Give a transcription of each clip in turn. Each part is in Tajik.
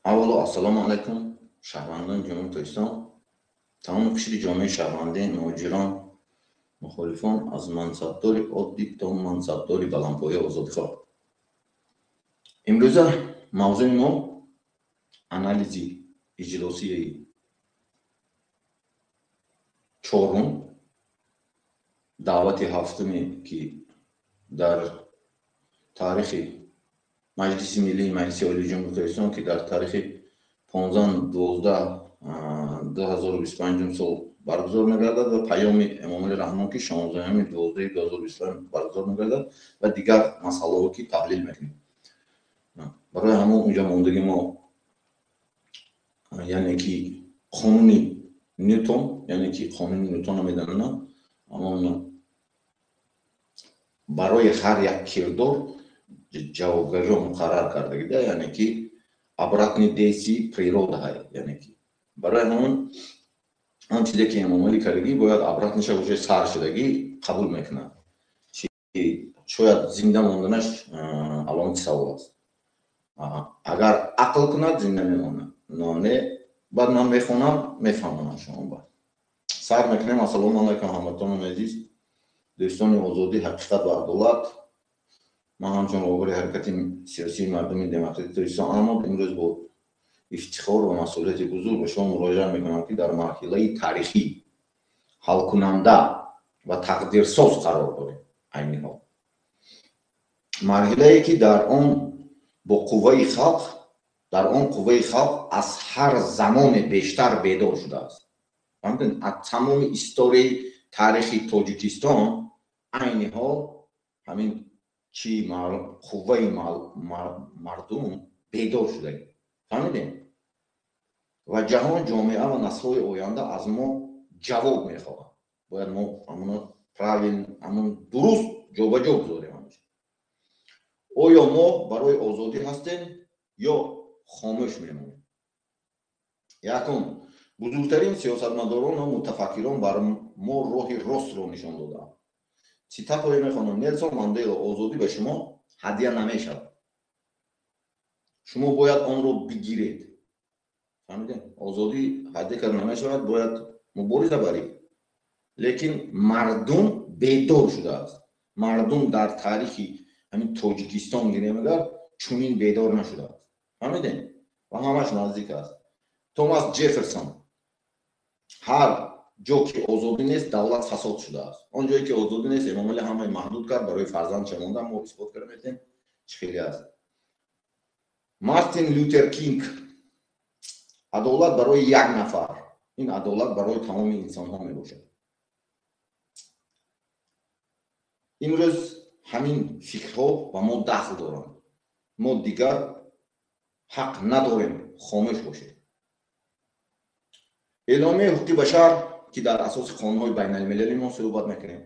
Аввало, ассалому алайкум, шаҳрвандони Ҷумҳурии Тоҷикистон, тамоми қишри ҷомеаи шаҳрвандӣ, муҳоҷирон, мухолифон, аз мансабдори оддӣ то мансабдори баландпояи озодихоҳ. Имрӯза мавзӯи мо анализи иҷлосияи чорум, даъвати ҳафтуме, ки дар таърихи Маҷлиси Миллии Маҷлиси Олии Ҷумҳурии Тоҷикистон, ки дар таърихи 15.12.2025 сол баргузор мегардад, ва паёми Эмомалӣ Раҳмон, ки 16.12.2025 баргузор мегардад, ва дигар масъалаҳо, ки таҳлил мекунем. Барои ҳамон унҷа мондагӣ мо, яъне ки қонуни Нютон, яъне ки қонуни Нютонро медонанд, ҳамон барои ҳар як кирдор ҷавобгариро муқаррар кардагида, яъне ки обратный действие природа ҳай, яъне ки барои ҳамон он чизе ки Эмомалӣ кардагӣ, бояд обратный ша уже сар шудагӣ қабул мекунад. Шояд зинда монданаш аломати савол аст. Агар ақл кунад, зинда мемонад, но не. Баъд ман мехонам, мефаҳмонам шумо. Баъд сар мекунем. Ассалому алайкум, ҳамватанони азиз, дӯстони озодӣ, ҳақиқат ва адолат. Ман ҳамчун роҳбари ҳаракати сиёсии мардуми демократии Тоҷикистон АМОД имрӯз бо ифтихор ва масъулияти бузург ба шумо муроҷиат мекунам, ки дар марҳилаи таърихӣ, ҳалкунанда ва тақдирсоз қарор дорем. Айни ҳол марҳилае, ки дар он бо қувваи халқ, дар он қувваи халқ аз ҳар замоне бештар бедор шудааст. Фаҳмидед, аз тамоми историяи таърихи Тоҷикистон айни ҳол ҳамин чи қувваи мардум бедор шудагӣ. Фаҳмидем? Ва ҷаҳон, ҷомеа ва наслҳои оянда аз мо ҷавоб мехоҳанд. Бояд мо ҳамона правил, ҳамон дуруст ҷобаҷо гузорем. Оё мо барои озодӣ ҳастем ё хомӯш мемонем? Якум, бузургтарин сиёсатмадорон ва мутафаккирон бар мо роҳи ростро нишон додаанд. Цитатое мехонам. Нелсон Мандела: «Озодӣ ба шумо ҳадя намешавад, шумо бояд онро бигиред». Фаҳмидем? Озодӣ ҳадя карда намешавад, бояд мубориза барӣ. Лекин мардум бедор шудааст. Мардум дар таърихи ҳамин Тоҷикистон гирем агар, чунин бедор нашудааст. Фаҳмидем? Ва ҳамаш наздик аст. Томас Ҷефферсон: «Ҳар ҷо ки озодӣ нест, давлат фасод шудааст». Он ҷое ки озодӣ нест, Эмомалӣ ҳамаи маҳдуд кард барои фарзанд монда. Мо исбот карда метавонем, чӣ хеле аст. Мартин Лютер Кинг: «Адолат барои як нафар, ин адолат барои тамоми инсонҳо мебошад». Имрӯз ҳамин фикрҳо ба мо дахл доранд. Мо дигар ҳақ надорем хомӯш бошем. Эъломияи ҳуқуқи башар, ки дар асоси қонунҳои байналмилалӣ мо суҳбат мекунем,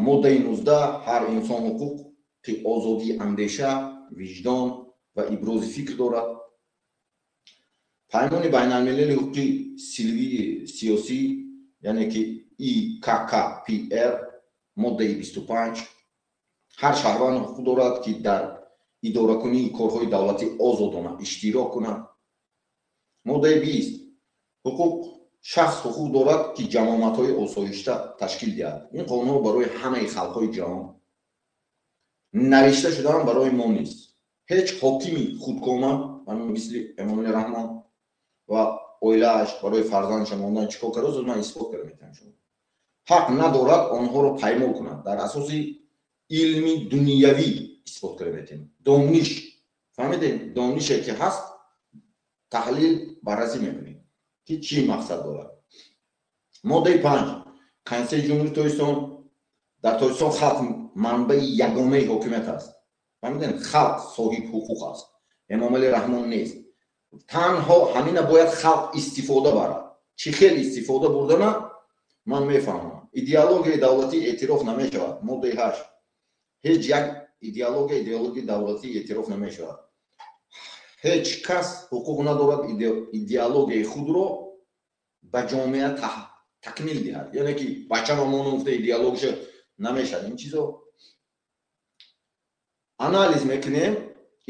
моддаи 19: ҳар инсон ҳуқуқи озодии андеша, виҷдон ва ибрози фикр дорад. Паймони байналмилали ҳуқуқи сиёсӣ, яъне ки ИККПР, моддаи 25: ҳар шаҳрванд ҳуқуқ дорад, ки дар идоракунии корҳои давлатӣ озодона иштирок кунад. Моддаи 20: ҳуқуқ шахс ҳуқуқ дорад, ки ҷамоатҳои осоишта ташкил диҳад. Ин қонунҳо барои ҳамаи халқҳои ҷаҳон навишта шудаанд, барои мо нест. Ҳеҷ ҳокими худкома, мисли Эмомалӣ Раҳмон ва оилааш, барои фарзандша мондан чӣ кор карда, ман исбот карда метавонам, шумо ҳақ надорад онҳоро паймол кунад. Дар асоси илми дунявӣ исбот карда метавонем. Дониш, фаҳмидем, донише ки ҳаст, таҳлил, баррасӣ мекунем, ки чӣ мақсад дорад. Моддаи 5 Конститутсияи Ҷумҳурии Тоҷикистон: дар Тоҷикистон халқ манбаи ягонаи ҳокимият аст. Фаҳмидем? Халқ соҳиб ҳуқуқ аст, Эмомалӣ Раҳмон нест. Танҳо ҳамина бояд халқ истифода барад. Чӣ хел истифода бурдана, ман мефаҳмам. Идеологияи давлатӣ эътироф намешавад. Моддаи 8: ҳеҷ як идеология идеологияи давлатӣ эътироф намешавад. Ҳеҷ кас ҳуқуқ надорад идеологияи худро ба ҷомеа такмил диҳад, яъне ки бачама моно гуфта идеологияша намешавад ин чизо. Анализ мекунем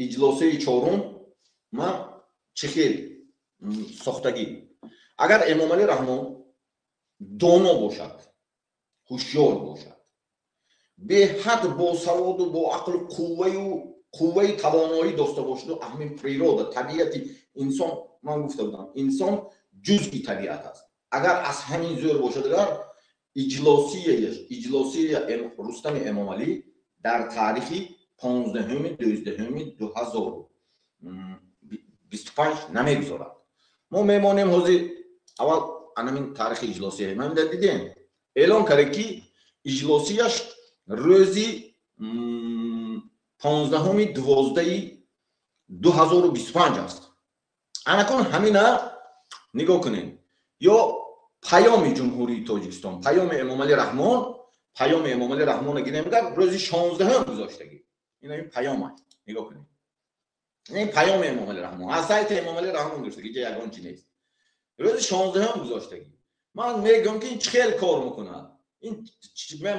иҷлосаи чорум. Ман чӣ хел сохтагӣ? Агар Эмомалӣ Раҳмон доно бошад, ҳушёр бошад, беҳад босаводу бо ақлу қувваю қувваи тавоноӣ дошта бошаду ҳамин природа, табиати инсон, ман гуфта будам, инсон ҷузъи табиат аст. Агар аз ҳамин зӯр бошад, агар иҷлосия Рустами Эмомалӣ дар таърихи 15-12-2025 намегузорад. Мо мемонем ҳозир аввал анамин таърихи иҷлосия. Ман дидем, эълон кард, ки иҷлосияш рӯзи 15-12-2025 аст. Анакун ҳамина нигоҳ кунед. Ё Паёми Ҷумҳурии Тоҷикистон, паёми Эмомалӣ Раҳмон, паёми Эмомалӣ Раҳмона гирем, агар рӯзи 16-ум гузоштагӣ. Ин ҳамин паём аст, нигоҳ кунед. Ин паёми Эмомалӣ Раҳмон аз сайти Эмомалӣ Раҳмон гузоштагӣ, иҷа ягон чи нест. Рӯзи 16-ум гузоштагӣ. Ман мегӯям, ки ин чӣ хел кор мекунад. Ин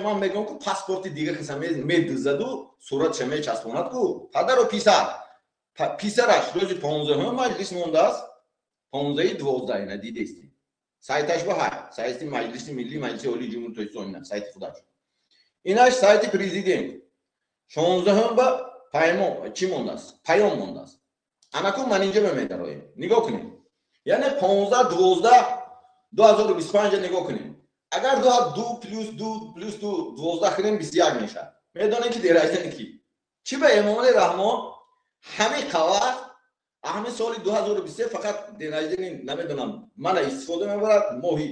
ман мегӯям, ку паспорти дига каса медузаду суратша мечаспонад, ку падару писар, писараш рӯзи 15-ум маҷлис мондааст, 15-12. Ина дидестем, сайташ ба ҳай, сайти Маҷлиси Миллӣ, Маҷлиси Олии Ҷумҳурии Тоҷикистон, ина сайти худаш, инаш сайти президент. 16-ум ба паймо чӣ мондааст? Паём мондааст. Анакун ман инҷа мемедароем, нигоҳ кунем, яъне 15-12-2025 нигоҳ кунем. Агар ду плюс ду плюс ду 12 кунем, 21 мешавад. Медонем, ки день рождения ки. Чӣ ба Эмомалӣ Раҳмон ҳамин вақт, ҳамин соли 2023 фақат день рождения, намедонам, мана истифода мебарад, моҳи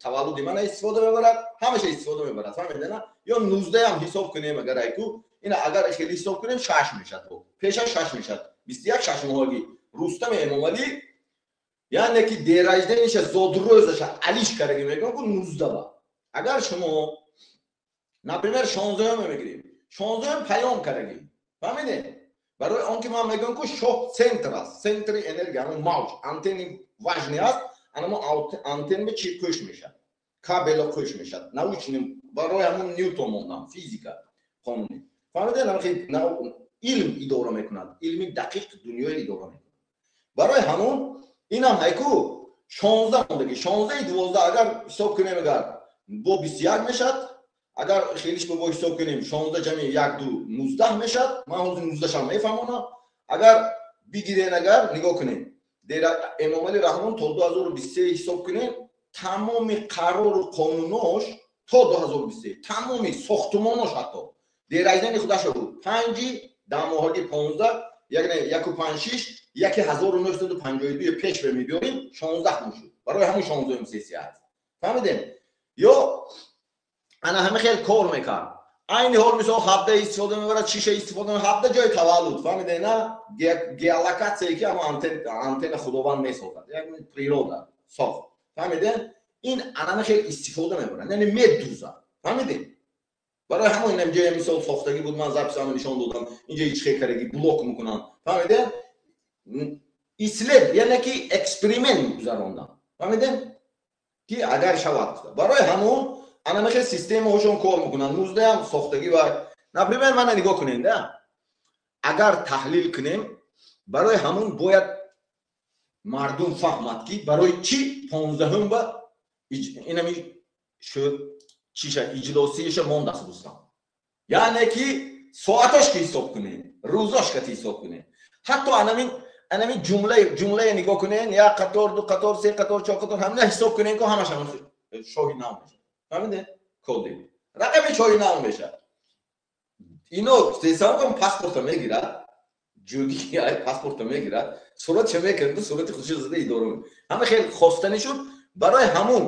таваллуди мана истифода мебарад, ҳамаша истифода мебарад, фаҳмидена? Ё 19-ам ҳисоб кунем, агар айку ина, агар хеле ҳисоб кунем, шаш мешавад, пеша шаш мешавад, 21, 6 моҳагӣ. Рустами Эмомалӣ, яъне ки день рождения ша, зодрӯзаша алиш кардаги, мегӯям, ку 19 ба. Агар шумо, например, 16-уме мегирем, 16-ум паём кардаги, фаҳмидем? Барои он ки ман мегӯям, ку шоҳ центр аст, центри энергия, ҳамон мавҷ, антенни важный аст. Анамо антен ба чи қӯш мешавад? Кабело қӯш мешавад. Научный, барои ҳамон Ньютон мондам, физика қонунӣ, фаҳмидем? Илм идора мекунад, илми дақиқ дунёро идора мекунад. Барои ҳамон инам ҳайку 16 мондаги, 16-12. Агар ҳисоб кунем, агар бо 21 мешавад. Агар хелиш бо ҳисоб кунем, 16 ҷамъи як ду 19 мешавад. Ман ҳозир 19-шам мефаҳмонам. Агар бигирен, агар нигоҳ кунем, Эмомалӣ Раҳмон то 2023 ҳисоб кунем, тамоми қарору қонунош то 2023, тамоми сохтумонош, ҳатто день рождения худаша буд панҷи 10 моҳаги 15, яъне яку панҷ шиш яки 1952 пеш бе мебиёрем, 16 мешуд. Барои ҳамун 16-уми сессия аст, фаҳмидем? Ё ана ҳама хел кор мекард. Айни ҳол, мисол, 17 истифода мебарад, шиша истифода мебарад, 17 ҷои таваллуд, фаҳмиде на? Геолокатсие, ки ҳама антенна худованд месозад, як природа сохт, фаҳмиде? Ин анама хел истифода мебарад, яъне медузад, фаҳмидем? Барои ҳамон инам ҷоя, мисол, сохтагӣ буд, ман запись ама нишон додам. Инҷа ҳеч хел кардаги блок мекунанд, фаҳмиде? Исслед, яъне ки эксперимент гузарондам, фаҳмидем, ки агар шавад. Барои ҳамон анамахел системаҳошон кор мекунанд. 19-ам сохтагӣ ва, например, мана нигоҳ кунем да, агар таҳлил кунем, барои ҳамон бояд мардум фаҳмад, ки барои чӣ 15-ум ба инами чиша иҷлосияша мондааст Рустам. Яъне ки соатош ки ҳисоб кунем, рӯзош кати ҳисоб кунем, ҳатто анамин ҷумлае нигоҳ кунем, як қатор, ду қатор, се қатор, чор қатор, ҳамина ҳисоб кунем, ку ҳамаш шоҳи нав мешавад, фаҳмиде? Коди рақами шоҳи нав мешавад. Ино сесам паспорта мегирад, ҷуги паспорта мегирад, суратша мекунад, сурати худша зада идора. Ҳама хел хостани шуд. Барои ҳамун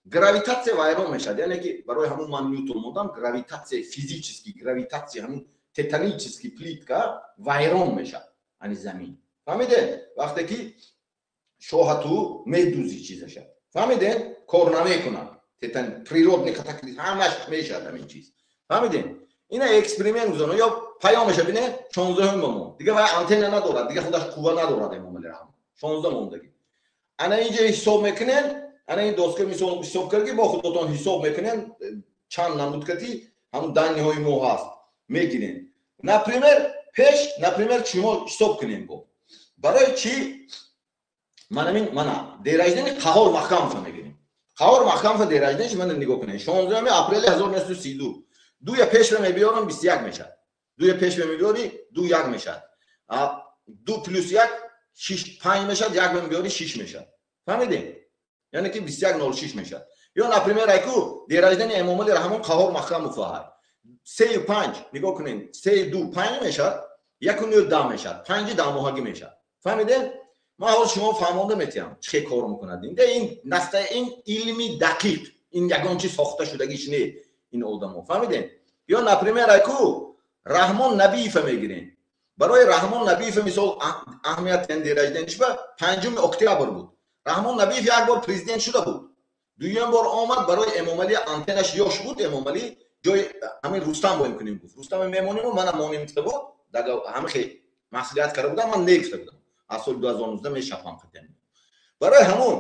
гравитатсия вайрон мешавад. Яъне ки барои ҳамун ман Ньютон мондам, гравитатсия, физически гравитатсия, ҳамун тектонический плитка вайрон мешавад, ани замин, фаҳмиде? Вақте ки шоҳату медузӣ чизаша, фаҳмиде, кор намекунад. Природный катаклизм ҳамаш мешавад ҳамин чиз, фаҳмидем? Ина эксперимент гузорон ё паёмаша бине, 16-ум мо. Дига вай антенна надорад, дига худаш қувва надорад. Эмомали Раҳмон 16 мондаги. Ана инҷа ҳисоб мекунен, ана ин доска, мисол, ҳисоб карди, бо худотон ҳисоб мекунен, чанд намудкати ҳамун данные ҳои мо ҳаст, мегирем. Например, пеш, например, шумо ҳисоб кунем, бо Барои чӣ? Манамин мана день рождения Қаҳор Маҳкамова мегирем. Қаҳор Маҳкамова день рождения ш мана нигоҳ кунед. 16 апрели 1932. Дуя пешва мебиёрам, 21 мешавад. Дуя пешва мебиёри, ду як мешавад. Ду плюс як шиш, панҷ мешавад, як мебиёри, шиш мешавад. Фаҳмидем? Яъне ки 21.06 мешавад. Ё, например, айку день рождения Эмомали Раҳмон, Қаҳор Маҳкамов ҳай. Сею панҷ нигоҳ кунед, сею ду панҷ мешавад, яку нӯ даҳ мешавад, панҷи даҳмоҳагӣ мешавад. Фаҳмидем? Ман ҳозир шумо фаҳмонда метиҳам, чӣ хел кор мекунад. Ин наста, ин илми дақиқ, ин ягон чи сохта шудагиш не, ин одамо. Фаҳмидем? Ё, например, айку Раҳмон Набиева мегирем. Барои Раҳмон Набиева мисол аҳамият день рождения ш ба 5 октябр буд. Раҳмон Набиев як бор президент шуда буд, дуюм бор омад, барои Эмомалӣ антенаш ёш буд. Эмомалӣ ҷои ҳамин Рустам боем кунем гуфт. Рустам мемонему мана монем гуфта буд. Ҳамин хел маслиҳат карда будам, ман не гуфта будам. Аз соли 2019 мешапам хатем. Барои ҳамун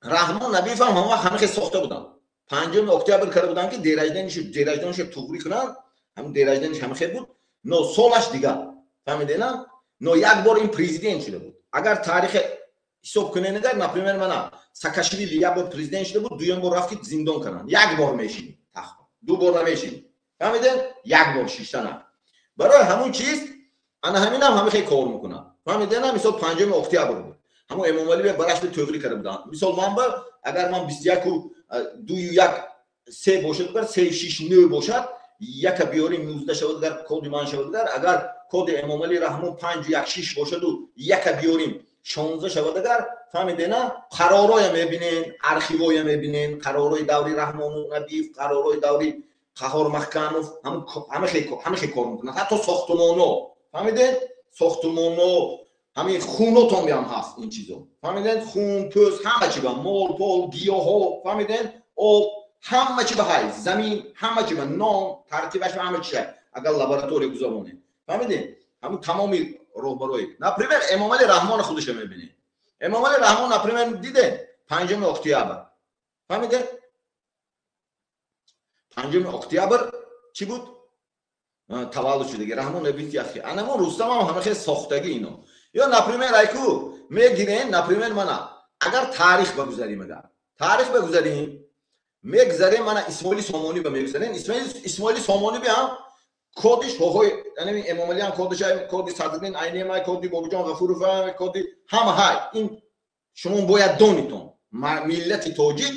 Раҳмон Набиев ҳам ҳамон вақт ҳамин хел сохта будам, 5 октябр карда будам, ки день рождения ша туғрӣ кунанд. Ҳамин день рождения ш ҳамин хел буд, но солаш дигар. Фаҳмидена? Но як бор ин президент шуда буд. Агар таърихи ҳисоб кунед, агар, например, мана Саакашвили як бор президент шуда буд, дуюм бор рафт, ки зиндон карданд. Як бор мешинӣ тахт, ду бор намешинӣ. Фаҳмиден? Як бор шиштана. Барои ҳамун чиз ана ҳаминам ҳамин хел кор мекунад. Фаҳмидена? Мисол, 5 октябр буд, ҳамун Эмомалӣ бараш тӯғрӣ карда буданд. Мисол, ман ба агар ман 21-у дую як се бошад, агар се шиш нӯ бошад, яка биёрим, 19 шавад, агар коди ман шавад, агар коди Эмомалӣ Раҳмон панҷу як шиш бошаду яка биёрим, 16 шавад агар. Фаҳмидена? Қарорҳоя мебинен, архивоя мебинен, қарорҳои даври Раҳмону Набиев, қарорҳои даври Қаҳор Маҳкамов ҳама хел кор мекунад. Ҳатто сохтумоно, фаҳмиден? Сохтумоно, ҳамин хунотон ҳам ҳаст ин чизо. Фаҳмиден? Хун, пӯст, ҳама чи ба мол, пол, гиёҳҳо, фаҳмиден? Об, ҳама чи ба ҳай, замин, ҳама чи ба ном, тартибаш, ҳама чи агар лаборатория гузаронем. Фаҳмиден? Ҳамун тамоми роҳбарои, например, Эмомали Раҳмона худашо мебинем. Эмомали Раҳмон, например, дидем, 5 октябр. Фаҳмиден? 5 октябр чӣ буд? Таваллуд шудаги Раҳмон Набиев яхи. Анамон Рустам ҳам ҳама хел сохтагӣ ино. Ё, например, айку мегирем, например, мана агар таърих багузарем, агар таърих багузарем, мегузарем, мана Исмоили Сомонӣ ба мегузарем. Исмоили Сомонӣ биам коди шоҳои, яъне Эмомалиам кодиш, коди Садриддин Айниам, коди Бобоҷон Ғафуров, коди ҳама ҳай. Ин шумо бояд донитон. Миллати тоҷик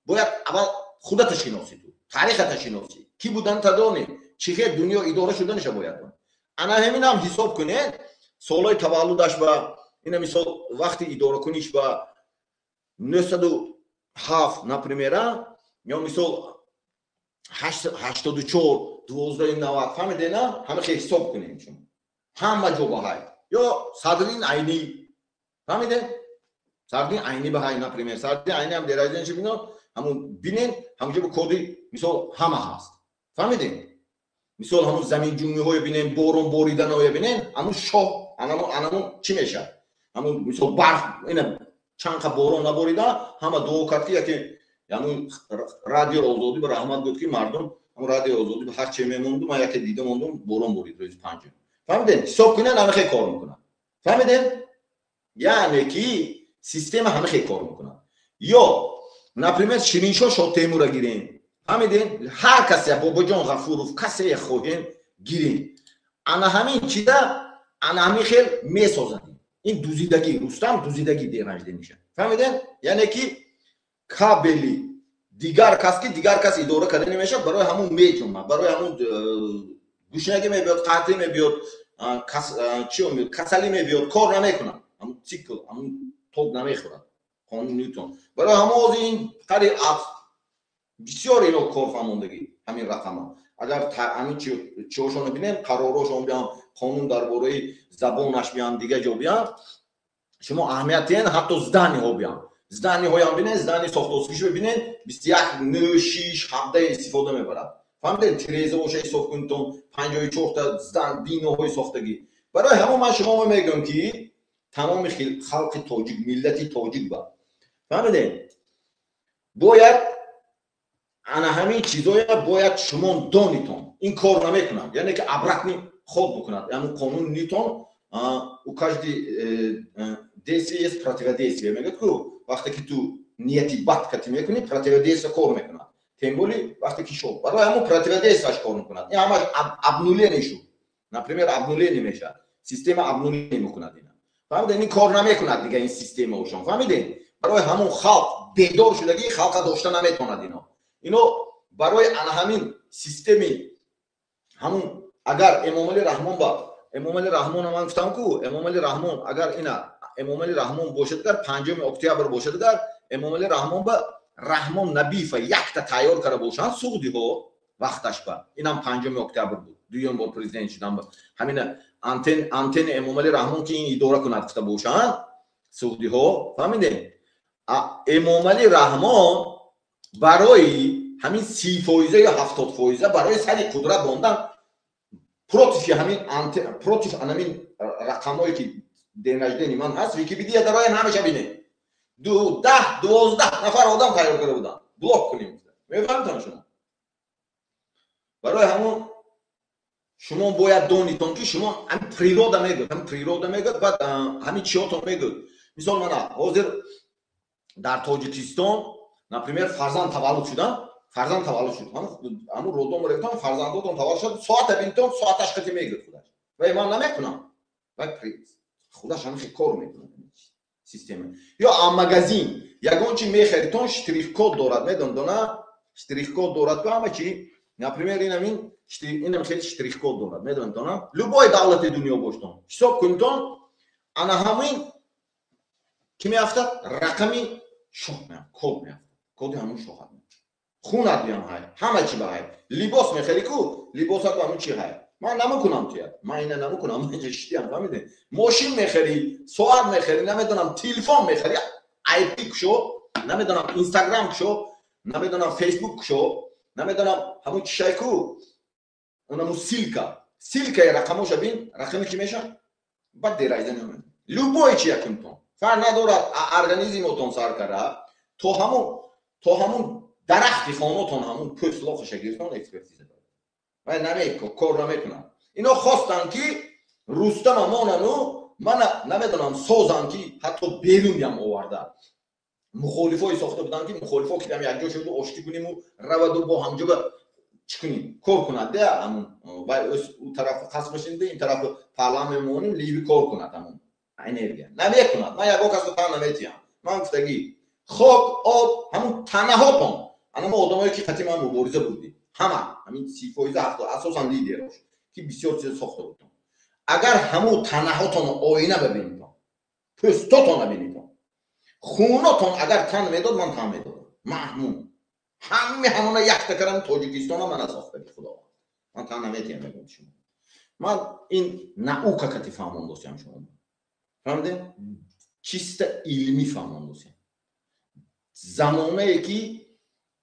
бояд аввал худата шиносӣ, ту таърихата шиносӣ, кӣ буданта донӣ, чӣ хел дунё идора шуданаша бояд донӣ. Ана ҳаминам ҳисоб кунед, солҳои таваллудаш ба ина, мисол, вақти идоракуниш ба 907, например, ё мисол 84, 12 90. Фаҳмидена? Ҳама хел ҳисоб кунем шумо, ҳама ҷо ба ҳай. Ё Садриддин Айнӣ, фаҳмиден? Садриддин Айнӣ ба ҳай, например, Садриддин Айнӣ ҳам день рождения ша бино, ҳамун бинен, ҳамунҷо ба коди, мисол, ҳама ҳаст. Фаҳмиден? Мисол, ҳамун заминҷунбиҳое бинен, борон бориданое бинен, ҳамун шоҳ анамун чӣ мешавад, ҳамун, мисол, барф ина чанд қа борон наборида, ҳама дуо кард, ки яке ҳамун Радио Озодӣ ба раҳмат гуфт, ки мардум ҳамун Радио Озодӣ ба ҳар че мемонду, ман яке дида мондум, борон борид рӯзи панҷум. Фаҳмиден? Ҳисоб кунен, ҳама хел кор мекунад. Фаҳмиден? Яъне ки система ҳама хел кор мекунад. Ё, например, Шириншоҳ Шоҳтемура гирем. Фаҳмиден? Ҳар касе, Бобоҷон Ғафуров, касе хоҳем гирем, ана ҳамин чиза ана ҳамин хел месозад. Ин дузидагӣ, Рустам дузидагӣ день рождения ша. Фаҳмиден? Яъне ки кабели дигар кас, ки дигар кас идора карда намешавад, барои ҳамун меҷумад, барои ҳамун гушнагӣ мебиёд, қаҳтӣ мебиёд, чи мебиёд, касалӣ мебиёд, кор намекунад, ҳамун цикл, ҳамун тоб намехӯрад, қонуни Нютон. Барои ҳамон ҳозир ин қари бисёр ино корфаҳмондагӣ ҳамин рақама. Агар ҳамин чиҳошонро бинем, қарорҳошон биям, қонун дар бораи забонаш биям, дига ҷо биям, шумо аҳамият диҳен, ҳатто здание ҳо биям, здание ҳоям бинен, здание сохтосукишо бинен, 21 нӯ шиш ҳабдаи истифода мебарад. Фаҳмидед? Тирезаоша ҳисоб кунитон, 54-та здан биноҳои сохтагӣ. Барои ҳамон ман шумо мегӯям, ки тамоми халқи тоҷик, миллати тоҷик ба, фаҳмидед, бояд ана ҳамин чизоя бояд шумо донитон. Ин кор намекунад, яъне ки обратный ход бикунад, яъне қонуни Нютон. У каждый действие есть противодействие, мегӯяд ку. Вақте ки ту нияти бад кати мекунӣ, противодействие кор мекунад, тем более вақте ки шо барои ҳамун противодействие ш кор мекунад. Ин ҳамаш обнуление шуд, например, обнуление мешавад, система обнуление мекунад ина, фаҳмидед? Ин кор намекунад дига ин системаошон, фаҳмидед? Барои ҳамун халқ бедор шудагӣ, халқа дошта наметавонад ино. Ино барои ана ҳамин системи ҳамун, агар Эмомалӣ Раҳмон ба Эмомалӣ Раҳмона, ман гуфтам ку, Эмомалӣ Раҳмон агар ина Эмомалӣ Раҳмон бошад, агар 5 октябр бошад, агар Эмомалӣ Раҳмон ба Раҳмон Набиева якта тайёр карда бошанд суғдиҳо, вақташ ба инам 5 октябр буд, дуюм бор президент шудан ба ҳамина антени Эмомалӣ Раҳмон, ки ин идора кунад гуфта бошанд суғдиҳо, фаҳмидем? Эмомалӣ Раҳмон барои ҳамин 30 фоиза ё 70 фоиза, барои сари қудрат мондан, против ҳамин, против анамин рақамҳое ки день рождения ман ҳаст, Википедия дароян, ҳамаша бинед, 10, 12 нафар одам тайёр карда буданд, блок кунем, мефаҳмитон шумо? Барои ҳамон шумо бояд донитон, ки шумо ҳамин природа мегӯяд, ҳамин природа мегӯяд, баъд ҳамин чиётон мегӯяд. Мисол, мана ҳозир дар Тоҷикистон, например, фарзанд таваллуд шудан, фарзанд таваллуд шуд, ҳамун роддом рефтон, фарзандотон таваллуд шуд, соата бинтон, соаташ қати мегӯяд худаш. Вай ман намекунам, вай худаш ҳамин кор мекунад система. Ё магазин ягон чи мехаритон, штрих-код дорад, медондона, штрих-код дорад ку ҳама чи. Например, инамин, инам хеле штрих-код дорад, медонитона? Любой давлати дунё боштон, ҳисоб кунитон, ана ҳамин ки меафтад, рақами шоҳ, код меафтад, коди ҳамун шоҳат, хунат биям ҳай, ҳама чи ба ҳай. Либос мехари ку, либосат ба ҳамун чи ҳай. Ман намекунам туят, ман ина намекунам, ман инҷа шитиям, фаҳмидед? Мошин мехарӣ, соат мехарӣ, намедонам, телефон мехарӣ, айпи кушо, намедонам, Инстаграм кушо, намедонам, Фейсбук кушо, намедонам, ҳамун чишай ку, онаму ссылка, ссылка и рақамоша бин, рақами ки меша, баъд дерайза. Любой чи якунтон, фарқ надорад, организмотон сар кара то ҳамун дарахти хонотон, ҳамун пӯслоқаша гирифтон, экспертиза дорад. Вай намеко кор намекунад. Ино хостанд, ки Рустама монану мана намедонам, созанд, ки ҳатто беруням оварда мухолифое сохта буданд, ки мухолифо ки якҷо шуду оштӣ куниму раваду бо ҳамҷоба чӣ кунем, кор кунад де ҳамун вай у тарафу қасд бошинде, ин тарафу парламент мемонем, ливи кор кунад, ҳамун энергия намекунад. Ман ягон касро тан наметиҳам. Ман гуфтагӣ, хок, об, ҳамун танаҳотон, анамо одамое ки қати ман мубориза бурдӣ, ҳама ҳамин 30 фоиза, 70, асосан лидерош, ки бисёр чиза сохта будтон, агар ҳамун танаҳотон оина бибинитон, пӯстотон набинитон, хунотон агар тан медод, ман тан медодам. Маҳмун ҳами ҳамона якта кардам, Тоҷикистона мана сохтаги Худованд. Ман тан наметиҳам, мегӯям шумо. Ман ин наука кати фаҳмондосиям шумо, фаҳмидем? Чисто илмӣ фаҳмондосиям. Замонае ки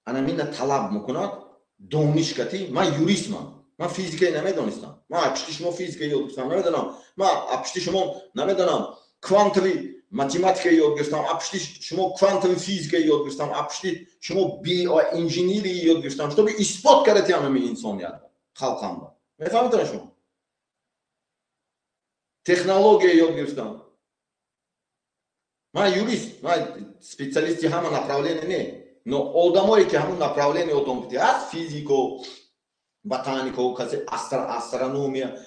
анамина талаб мекунад дониш кати, ман юристмам, ман физикаи намедонистам, ман апишти шумо физика ёд гирифтам, намедонам, ман апишти шумо, намедонам, квантовый математика ёд гирифтам, апишти шумо квантовый физика ёд гирифтам, апишти шумо биоинженерия ёд гирифтам, чтобы исбот карда ҳамин инсоният халқамба, мефаҳмитон шумо? Технология ёд гирифтам. Ман юрист, ман специалисти ҳама направление не, но одамое ки ҳамун направление отон ҳаст, физико, ботанико, касе астрономия,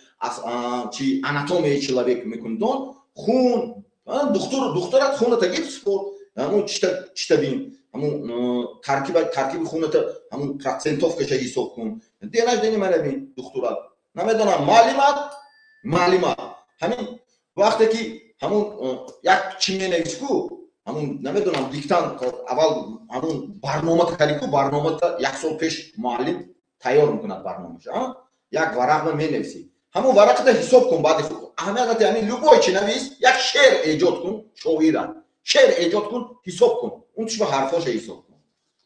чи анатомияи человек мекунитон, хун, духтур, духтурат хуната гиб спор, ҳамун чита бин, ҳамун таркиби хуната, ҳамун процентовка ша ҳисоб кун, день рождения мана бин, духтурат, намедонам, маълимат, маълимат, ҳамин вақте ки ҳамун як чӣ менавис ку, ҳамун, намедонам, диктант, аввал ҳамун барнома карди ку, барномата як сол пеш муаллим тайёр мекунад барномаша, як варақба менависӣ, ҳамун варақата ҳисоб кун, баъди аҳамият ҳамин любой чи навис, як шеър эҷод кун, шоира шеър эҷод кун, ҳисоб кун, он чӣ ба ҳарфоша ҳисоб кун.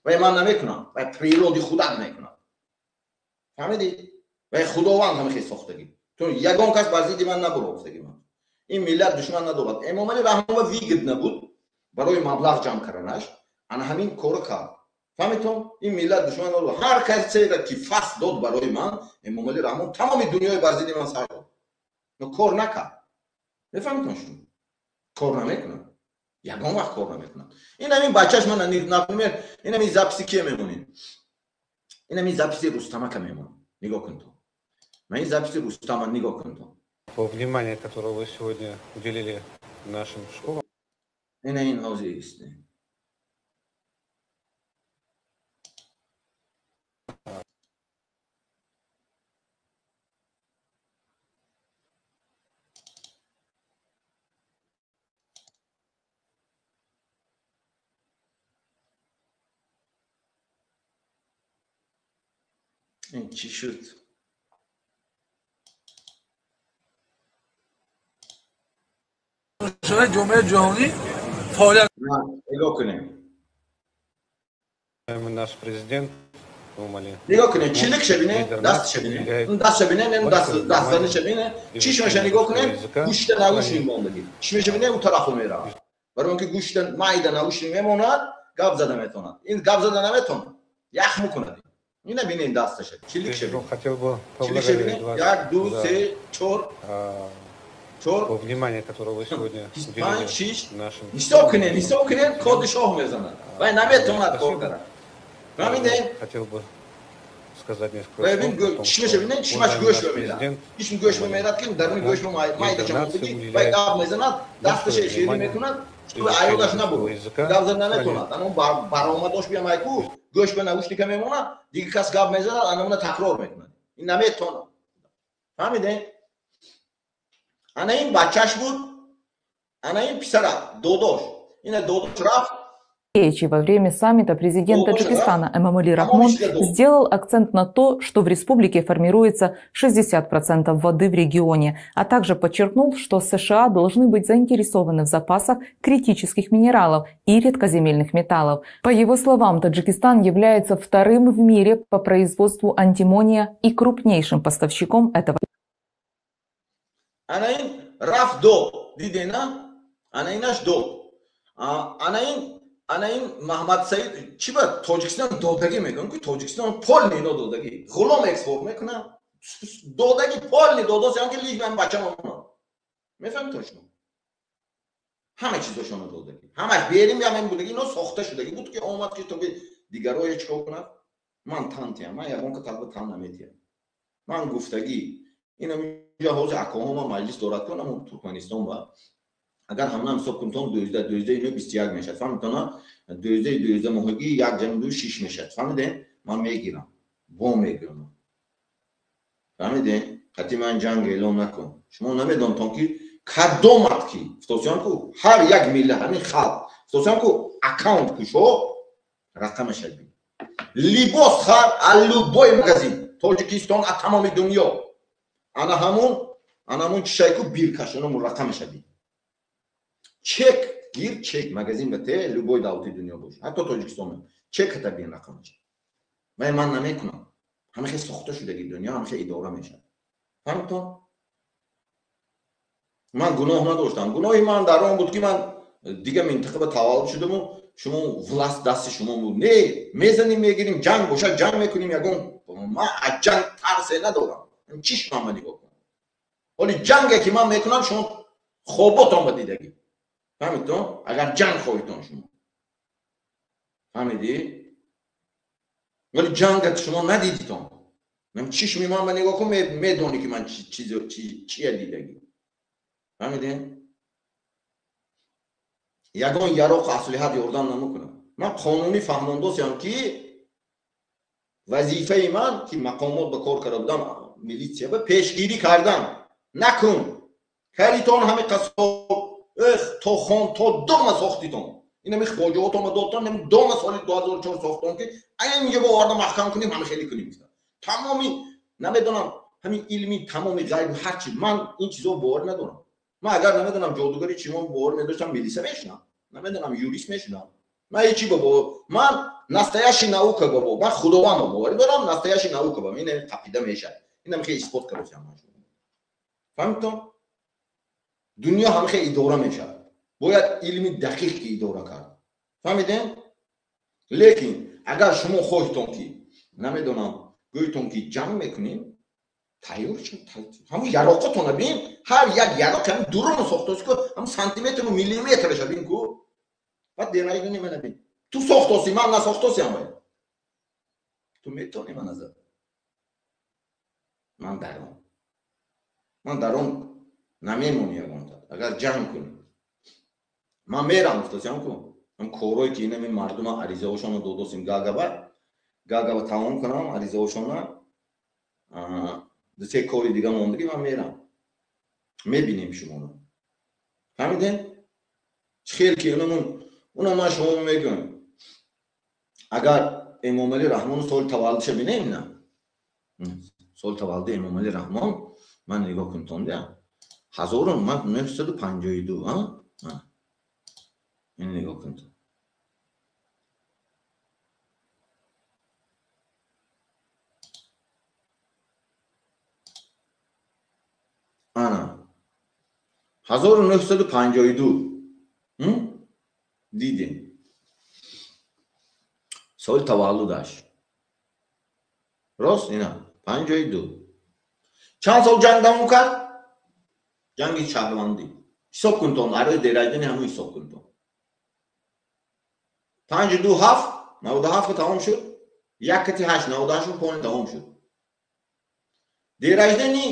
Вай ман намекунам, вай природи худат мекунад, фаҳмидӣ? Вай Худованд ҳамихел сохтагӣ. То ягон кас бар зидди ман набуро, гуфтагӣ ман. Ин миллат душман надорад. Эмомалӣ Раҳмонова выгодно буд барои маблағ ҷамъ карданаш, ана ҳамин корро кард, фаҳмитон? Ин миллат душман надорад. Ҳар касеро ки фас дод барои ман, Эмомалӣ Раҳмон тамоми дунёи бар зидди ман сар дод, но кор накард. Мефаҳмитон шумо? Кор намекунад. Ягон вақт кор намекунад. Ин ҳамин бачаш ман, например, ин ҳамин записи кие мемонед? Ин ҳамин записи Рустамака мемонад. Нигоҳ кун то. Ман ин записи Рустама нигоҳ кун то. По вниманию, которое вы сегодня уделили нашим школам. Ин ин ҳозир ист. Ин чӣ шуд? Ҷомеаи ҷаҳонӣ фаъолият нигоҳ кунем. Наш президент Эмомалӣ. Нигоҳ кунем, чиликша бинем, дастша бинем, дастша бинем, дастзаниша бинем, чишмаша нигоҳ кунем, гӯшта наушник мондагӣ. Чишмаша бинем, ӯ тарафо меравад. Барои он ки гӯшта майда наушник мемонад, гап зада метавонад. Ин гап зада наметавонад, ях мекунад. Ина бинем дасташа, чиликша бинем. Хотел бы чиликша бинем, як, ду, се, чор, чор. Внимание, которое вы сегодня уделили нашим. Ҳисоб кунем, ҳисоб кунем, коди шоҳ мезанад. Вай наметавонад кор карад. Фаҳмидем? Хотел бы сказать несколько слов. Чишмаша бинем, чишмаш гӯш мемерад. Чишм гӯш мемерад, ки даруни гӯш майда чамондагӣ, вай гап мезанад, дасташа хеле мекунад, аёлаш набуд. Гап зада наметавонад. Ана баромадош биям айку, гӯш ба наушника мемонад, дигар кас гап мезанад, ана уна такрор мекунад. Ин наметавонад. Фаҳмидем? Ана ин бачаш буд, ана ин писара, додош. Ина додош рафт. Речи во время саммита президент Таджикистана Эмомали Рахмон сделал акцент на то, что в республике формируется 60% воды в регионе, а также подчеркнул, что США должны быть заинтересованы в запасах критических минералов и редкоземельных металлов. По его словам, Таджикистан является вторым в мире по производству антимония и крупнейшим поставщиком этого. Ана ин Маҳмад Саид чӣ ба Тоҷикистон додагӣ мекунад, ки Тоҷикистон полный ино додагӣ, ғулом экспорт мекунад, додагӣ полный додост, ки лиш ман бачам омад. Мефаҳмед шумо? Ҳама чизошонро додагӣ. Ҳамаш берим ям будагӣ, ино сохта шудагӣ буд, ки омад, ки то дигарое чикор кунад? Ман тан тиям, ман ягон ка талба тан наметиям. Ман гуфтагӣ, ина инҷа ҳозир акоҳома маҷлис дорад, ки онам Туркманистон ба агар ҳамна ҳисоб кунтон 12 12 ино 21 мешавад. Фаҳмитона? 12 12 моҳагӣ як ҷамъ ду шиш мешавад. Фаҳмидем? Ман мегирам. Бо мегирам. Фаҳмидем? Қатъи ман ҷанг эълон накун. Шумо намедонтон, ки кадомат ки фтосиён ку ҳар як миллат ҳамин халқ фтосиён ку аккаунт кушо рақамаша бин. Либос хар аз любой магазин Тоҷикистон, аз тамоми дунё. Ана ҳамун чишайку биркаш, ана рақамаша бин. Чек гир, чек магазин ба те любой давлати дунё бош, ҳатто Тоҷикистон, чек ҳата бин рақамаша. Вай ман намекунам. Ҳамахе сохта шудаги дунё, ҳамахе идора мешавад. Фаҳмитон? Ман гуноҳ надоштам. Гуноҳи ман дар он буд, ки ман дигар минтақа ба таваллуд шудаму шумо власть дасти шумо буд. Не, мезанем, мегирем, ҷанг бошад, ҷанг мекунем, ягон ман аз ҷанг тарсе надорам. Чишмама нигоҳ кун. Ҳоли ҷанге ки ман мекунам, шумо хоботон ба дидагӣ. Фаҳмидтон? Агар ҷанг хоҳитон шумо. Фаҳмидӣ? Вале ҷангат шумо надидитон. Чишми ман ба нигоҳ кун, медонӣ, ки ман чия дидагӣ. Фаҳмидем? Ягон яроқ аслиҳат ёрдам намекунад. Ман қонунӣ фаҳмондосиям, ки вазифаи ман, ки мақомот ба кор карда будам, милитсия ба пешгирӣ кардан накун. Каритон ҳами қасоб то хон то дома сохтитон. Инами хоҷаотон ба додтон, нами дома соли 2004 сохтон, ки инҷа ба оварда маҳкам кунем, ҳама хеле кунем. Тамоми намедонам ҳамин илми тамоми ғайб ҳарчи ман ин чизо бовар надорам. Ман агар намедонам ҷодугари чимо бовар медоштам, милиса мешудам, намедонам юрист мешудам. Ман ҳечи ба бовар, ман настоящий наука ба бовар, ман худованд ба боварӣ дорам, настоящий наука ба ин қапида мешавад. Инам хеле исбот кардам. Фаҳмидтон? Дунё ҳам хеле идора мешавад. Бояд илми дақиқ ки идора кард. Фаҳмидем? Лекин агар шумо хоҳитон, ки намедонам, гӯйтон, ки ҷанг мекунем, Тайёр шуд. Ҳамун яроқотона бин, ҳар як яроқ ҳамун дурун сохтоси ку, ҳамун сантиметру миллиметраша бин ку. Баъд дерайдани мана бин. Ту сохтоси, ман насохтосиам вай. Ту метавонӣ мана зад. Ман дарон. Ман дарон намемонӣ ягонта. Агар ҷанг кунӣ. Ман мерам гуфтасиам ку. Ҳам корое ки инами мардума аризаҳошонро додосим гагаба. Гагаба тамом кунам аризаҳошонро. Ду се кори дига мондагӣ ман мерам. Мебинем шуморо. Фаҳмидем? Чӣ хел ки унамун уна ман шумо мегӯям. Агар Эмомалӣ Раҳмон соли таваллудша бинем на? Соли таваллуди Эмомалӣ Раҳмон ман нигоҳ кунтон дия. 1952, а? Ин нигоҳ кунтон. Ана 1952. Дидем. Соли таваллудаш. Рост ина 52. Чанд сол ҷанг давом кард? Ҷанги шаҳрвандӣ. Ҳисоб кунтон, арои дерайдани ҳамун ҳисоб кунтон. 52 7 97 тамом шуд. 1 8 98 пони тамом шуд. Дерайдани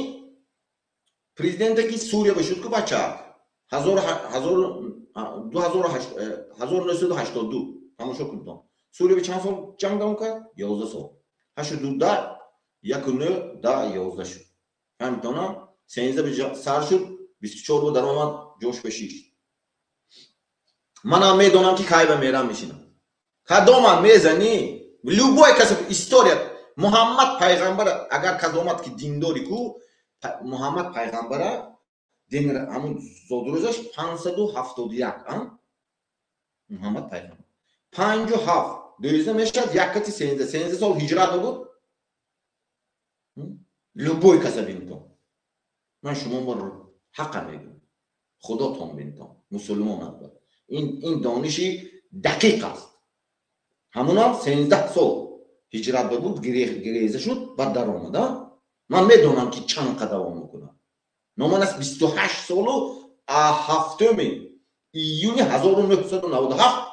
президенте ки Сурия бошуд ку бача 1982 тамошо кунтон. Сурия чанд сол ҷанг давом кард? 11 сол. 82 да 19 да 11 шуд. Фаҳмидтона? 13 сар шуд, 24 бо даромад ҷош ба 6. Манам медонам ки кай ба мерам мешинам. Кадоман мезанӣ? Любой кас история Муҳаммад пайғамбар агар кадомат ки диндори ку Муҳаммад пайғамбара дин ҳамун зодрӯзаш 571, а? Муҳаммад пайғамбар 57 дӯзда мешавад 1 13 13 сол ҳиҷрат буд. Любой каса бинтон. Ман шумо бо ҳаққа мегӯям. Худотон бинтон. Мусулмон аст. Ин дониши дақиқ аст. Ҳамунам 13 сол ҳиҷрат буд, гиреза шуд, баъд даромад, а? Ман медонам ки чанд қадам давом мекунам. Номан аст 28 солу 7 июни 1997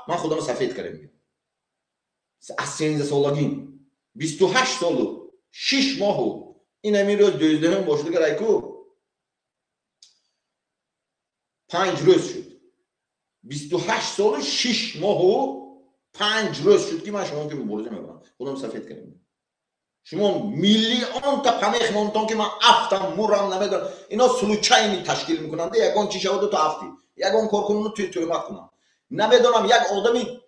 ман худамро сафед кардам. Аз 13 солагим 28 солу 6 моҳу ин ҳамин рӯз 12 бошад агар айку 5 рӯз шуд. 28 солу 6 моҳу 5 рӯз шуд ки ман шумо ки мубориза мебарам. Худам сафед кардам. Шумо миллионта памех монтон ки ман афтам, мурам, намедонам. Ино случайни ташкил мекунанд, ягон чи шаваду ту афтӣ, ягон кор куну ту тӯҳмат кунам. Намедонам як одами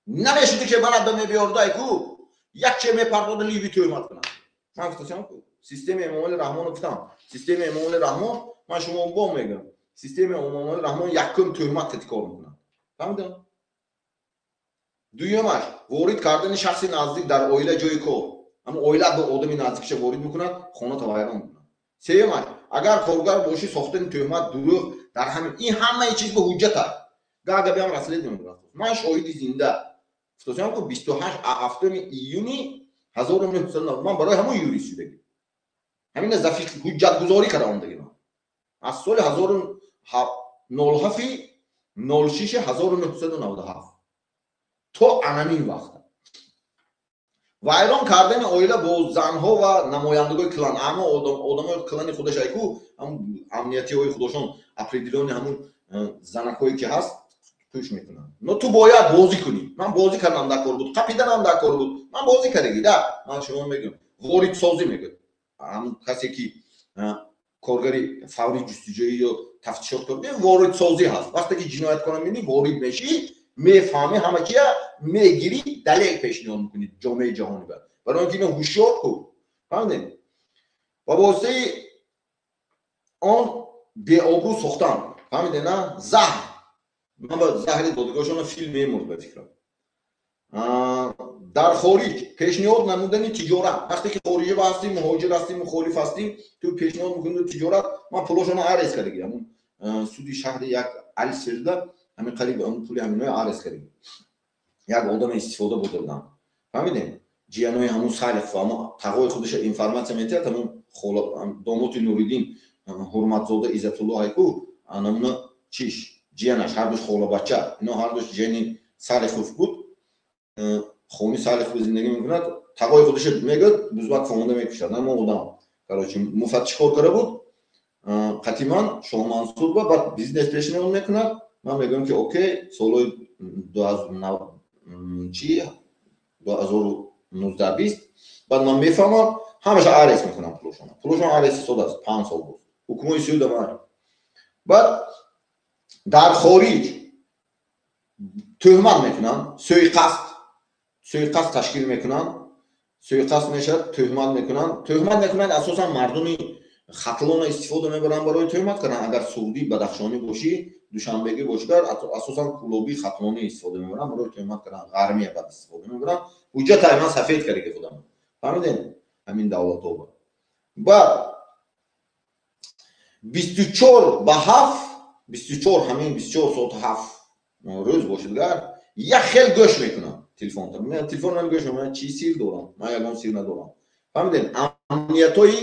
намешуди ки мана мебиёрду айку, як че мепардоду ливи тӯҳмат кунам. Ман гуфтам ку системаи Эмомалӣ Раҳмонро гуфтам. Системаи Эмомалӣ Раҳмон, ман шумо бо мегӯям. Системаи Эмомалӣ Раҳмон якум тӯҳмат кор мекунад. Фаҳмидам? Дуюмаш ворид кардани шахси наздик дар оила ҷои кор. Ҳамун оила ба одами наздикша ворид мекунад, хона вайрон мекунад. Сеюмаш агар коргар бошӣ, сохтани тӯҳмат, дурӯғ дар ҳамин ин ҳамаи чиз ба ҳуҷҷат аст. Гага биям расследование мекунам. Ман шоҳиди зинда. Гуфтам ку 28 7 июни 1990 ман барои ҳамон юрист шудагӣ. Ҳамина зафиқ ҳуҷҷатгузорӣ кардам дигар ман. Аз соли 1907 06 1997 то анамин вақт. Вайрон кардани оила бо занҳо ва намояндагои клан. Аммо одамои клани худаш айку, амниятиҳои худошон определённи ҳамун занакҳое ки ҳаст пӯш мекунанд. Но ту бояд бозӣ кунӣ. Ман бозӣ кардам дар кор буд, қапиданам дар кор буд. Ман бозӣ кардагӣ, да. Ман шумо мегӯям. Воридсозӣ мегӯям. Ҳамун касе ки коргари фаври ҷустуҷӯӣ ё тафтишот кор мекунад, воридсозӣ ҳаст. Вақте ки ҷинояткора мебинӣ, ворид мешӣ, мефаҳмӣ ҳама чия, мегирӣ, далел пешниҳод мекунӣ ҷомеаи ҷаҳонӣ ба. Барои он ки ино ҳушёр ку. Фаҳмидед? Ба воситаи он беобрӯ сохтан. Фаҳмидед, на? Заҳр. Ман ба заҳри додгоҳшона филм мемурд ба фикрам. Дар хориҷ пешниҳод намудани тиҷорат. Вақте ки хориҷа ҳастӣ, муҳоҷир ҳастӣ, мухолиф ҳастӣ, ту пешниҳод мекунӣ тиҷорат. Ман пулошона арез кардагӣ. Ҳамун суди шаҳри як Алсирда ҳамин қариб ҳамун пули ҳаминои арез кардагӣ. Як одаме истифода бурда будам. Фаҳмидем? Ҷиянои ҳамун Салихов ҳамун тағои худаш информатсия метиҳад, ҳамун домоти Нуриддин Ҳурматзода Иззатулло ҳайку анамуна чиш ҷиянаш ҳардуш холабача, ино ҳардуш ҷияни Салихов буд, хони Салихов зиндагӣ мекунад, тағои худаш мегӯяд, бузбак фомонда мекушад. Ама одам короче муфаттиш кор карда буд, қатиман Шоҳмансур ба баъд бизнес пешниҳод мекунад. Ман мегӯям ки окей, солҳои 2019-20 баъд ман мефаҳмам, ҳамаша арест мекунам пулошона. Пулошон арест ҳисоб аст, 5 сол буд. Ҳукмҳои суд ман. Баъд дар хориҷ тӯҳмат мекунанд, суиқасд ташкил мекунанд, суиқасд мешавад, тӯҳмат мекунанд. Тӯҳмат мекунанд асосан мардуми Хатлона истифода мебаранд барои тӯҳмат кардан. Агар Суғдӣ, Бадахшонӣ бошӣ, Душанбегӣ бошӣ, асосан Кулобӣ, Хатлонӣ истифода мебаранд барои тӯҳмат кардан, Ғармия баъд истифода мебаранд. Ҳуҷҷат ман сафед кардаги худам. Фаҳмидед? Ҳамин давлатҳо. Баъд 24/7, 24 ҳамин 24 соат 7 рӯз бошад гар, як хел гӯш мекунам телефон. Ман телефон ман гӯш мекунам, чӣ сир дорам? Ман ягон сир надорам. Фаҳмидед? Амниятҳои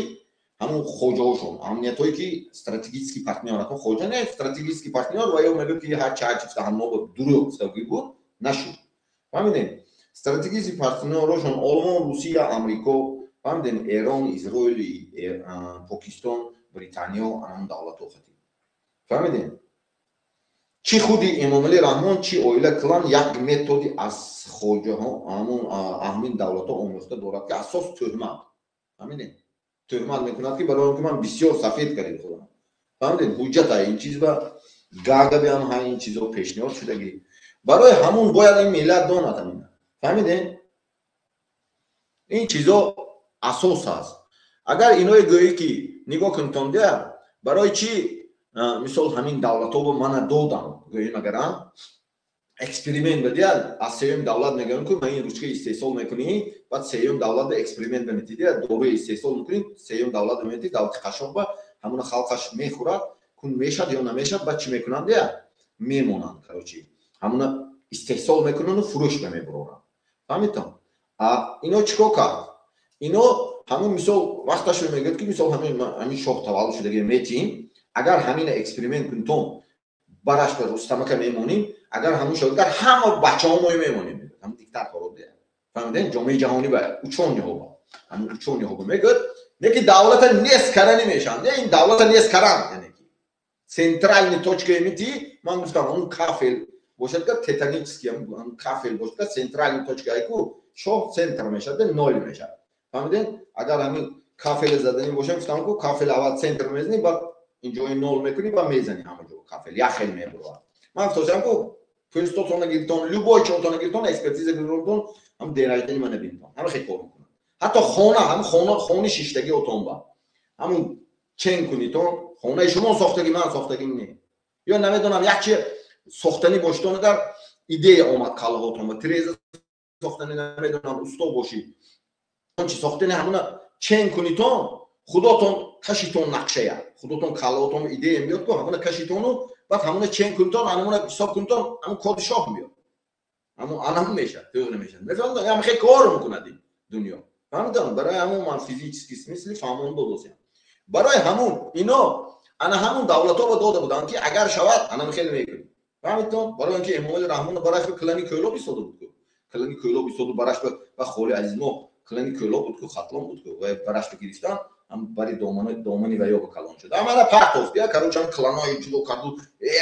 ҳамун хоҷаҳошон, амниятҳое ки стратегический партнёр, хоҷа не, стратегический партнёр ва ё мегӯяд ки ҳарчи ҳарчи гуфта ҳамно дурӯғ гуфтагӣ буд, нашуд. Фаҳмидед? Стратегический партнёрошон Олмон, Русия, Амрико, фаҳмидед, Эрон, Израил, Покистон, Британия, анам давлатҳо хатиб. Фаҳмидед? Чӣ худи Эмомалӣ Раҳмон, чӣ оила клан як методи аз хоҷаҳо, ҳамун аҳмин давлатҳо омӯхта дорад ки асос тӯҳмат. Фаҳмидед? Тӯҳмат мекунад ки барои он ки ман бисёр сафед кардем худам. Фаҳмидед? Ҳуҷҷат ин чиз ба Гагаби ҳам ҳа ин чизо пешниҳод шудагӣ. Барои ҳамун бояд ин миллат донад ҳамина. Фаҳмидед? Ин чизо асос аст. Агар иное гӯӣ ки нигоҳ кунтон дия, барои чӣ мисол ҳамин давлатҳо мана додам, гӯем агар эксперимент бадия, аз сеюм давлат мегӯям ки ман ин ручка истеҳсол мекунӣ, баъд сеюм давлат эксперимент баметӣ, дия дору истеҳсол мекунӣ, сеюм давлат баметӣ, давлати қашоқ ба ҳамона халқаш мехӯрад, кун мешад ё намешад, баъд чӣ мекунанд дия? Мемонанд, короче. Ҳамона истеҳсол мекунанду фурӯш мебароранд. Фаҳмидтон? А ино чӣ кор кард? Ино ҳамун мисол вақташ мегӯяд ки мисол ҳамин шоҳ таваллуд шудаги метиҳем, агар ҳамина эксперимент кунтон, бараш ба Рустамака мемонем, агар ҳамун шуд, агар ҳама бачаҳо мо мемонем, ҳамун диктаторҳо дия. Фаҳмидед? Ҷомеаи ҷаҳонӣ ба учёниҳо ба ҳамун учёниҳо ба мегӯяд, не ки давлата нест карда намешаванд, не ин давлата нест кардан, яъне ки центральный точка мети, ман гуфтам ҳамун кафел бошад, ки тетанический ҳамун кафел бошад, ки центральный точка айку шоҳ центр мешавад, ноль мешавад. Фаҳмидед? Агар ҳамин кафел заданӣ бошад, гуфтам ку кафел аввал центр мезанӣ, баъд инҷои нол мекунӣ ва мезанӣ ҳама ҷо кафел, як хел мебурад. Ман гуфтам ку пӯстотонро гирифтон, любой чотонро гирифтон, экспертиза гирифтон, ҳам дераждани мана бинтон. Ҳама хел кор мекунад. Ҳатто хона, ҳам хона, хони шиштагӣ отон ба. Ҳамун чен кунитон, хонаи шумо сохтагӣ, ман сохтагим не. Ё намедонам, як чи сохтанӣ бошитон, агар идея омад каллаҳотон ба тиреза сохтанӣ, намедонам, усто бошӣ. Он чи сохтанӣ ҳамуна чен кунитон, худотон кашитон нақшая, худотон каллаотон идея меёд ку ҳамуна кашитону баъд ҳамуна чен кунитон, ҳамуна ҳисоб кунитон, ҳамун коди шоҳ меёд. Ҳамун анам мешавад, тӯғри мешавад. Мефаҳмидон? Ҳам хел кор мекунад ин дунё. Фаҳмидон? Барои ҳамун ман физический смысли фаҳмон додосям. Барои ҳамун ино ана ҳамун давлатҳо дода буданд ки агар шавад анам хел мекунем. Фаҳмидон? Барои он ки Эмомалӣ Раҳмон бараш ба клани Кӯлоб истода буд ку. Клани Кӯлоб истода бараш ба Холи Азизмо клани Кӯлоб буд ку, Хатлон буд ку ва бараш ба гирифтан ҳам бари домани ва ё ба калон шуд. Амара партофт, я короче ҳам кланои ҷудо карду,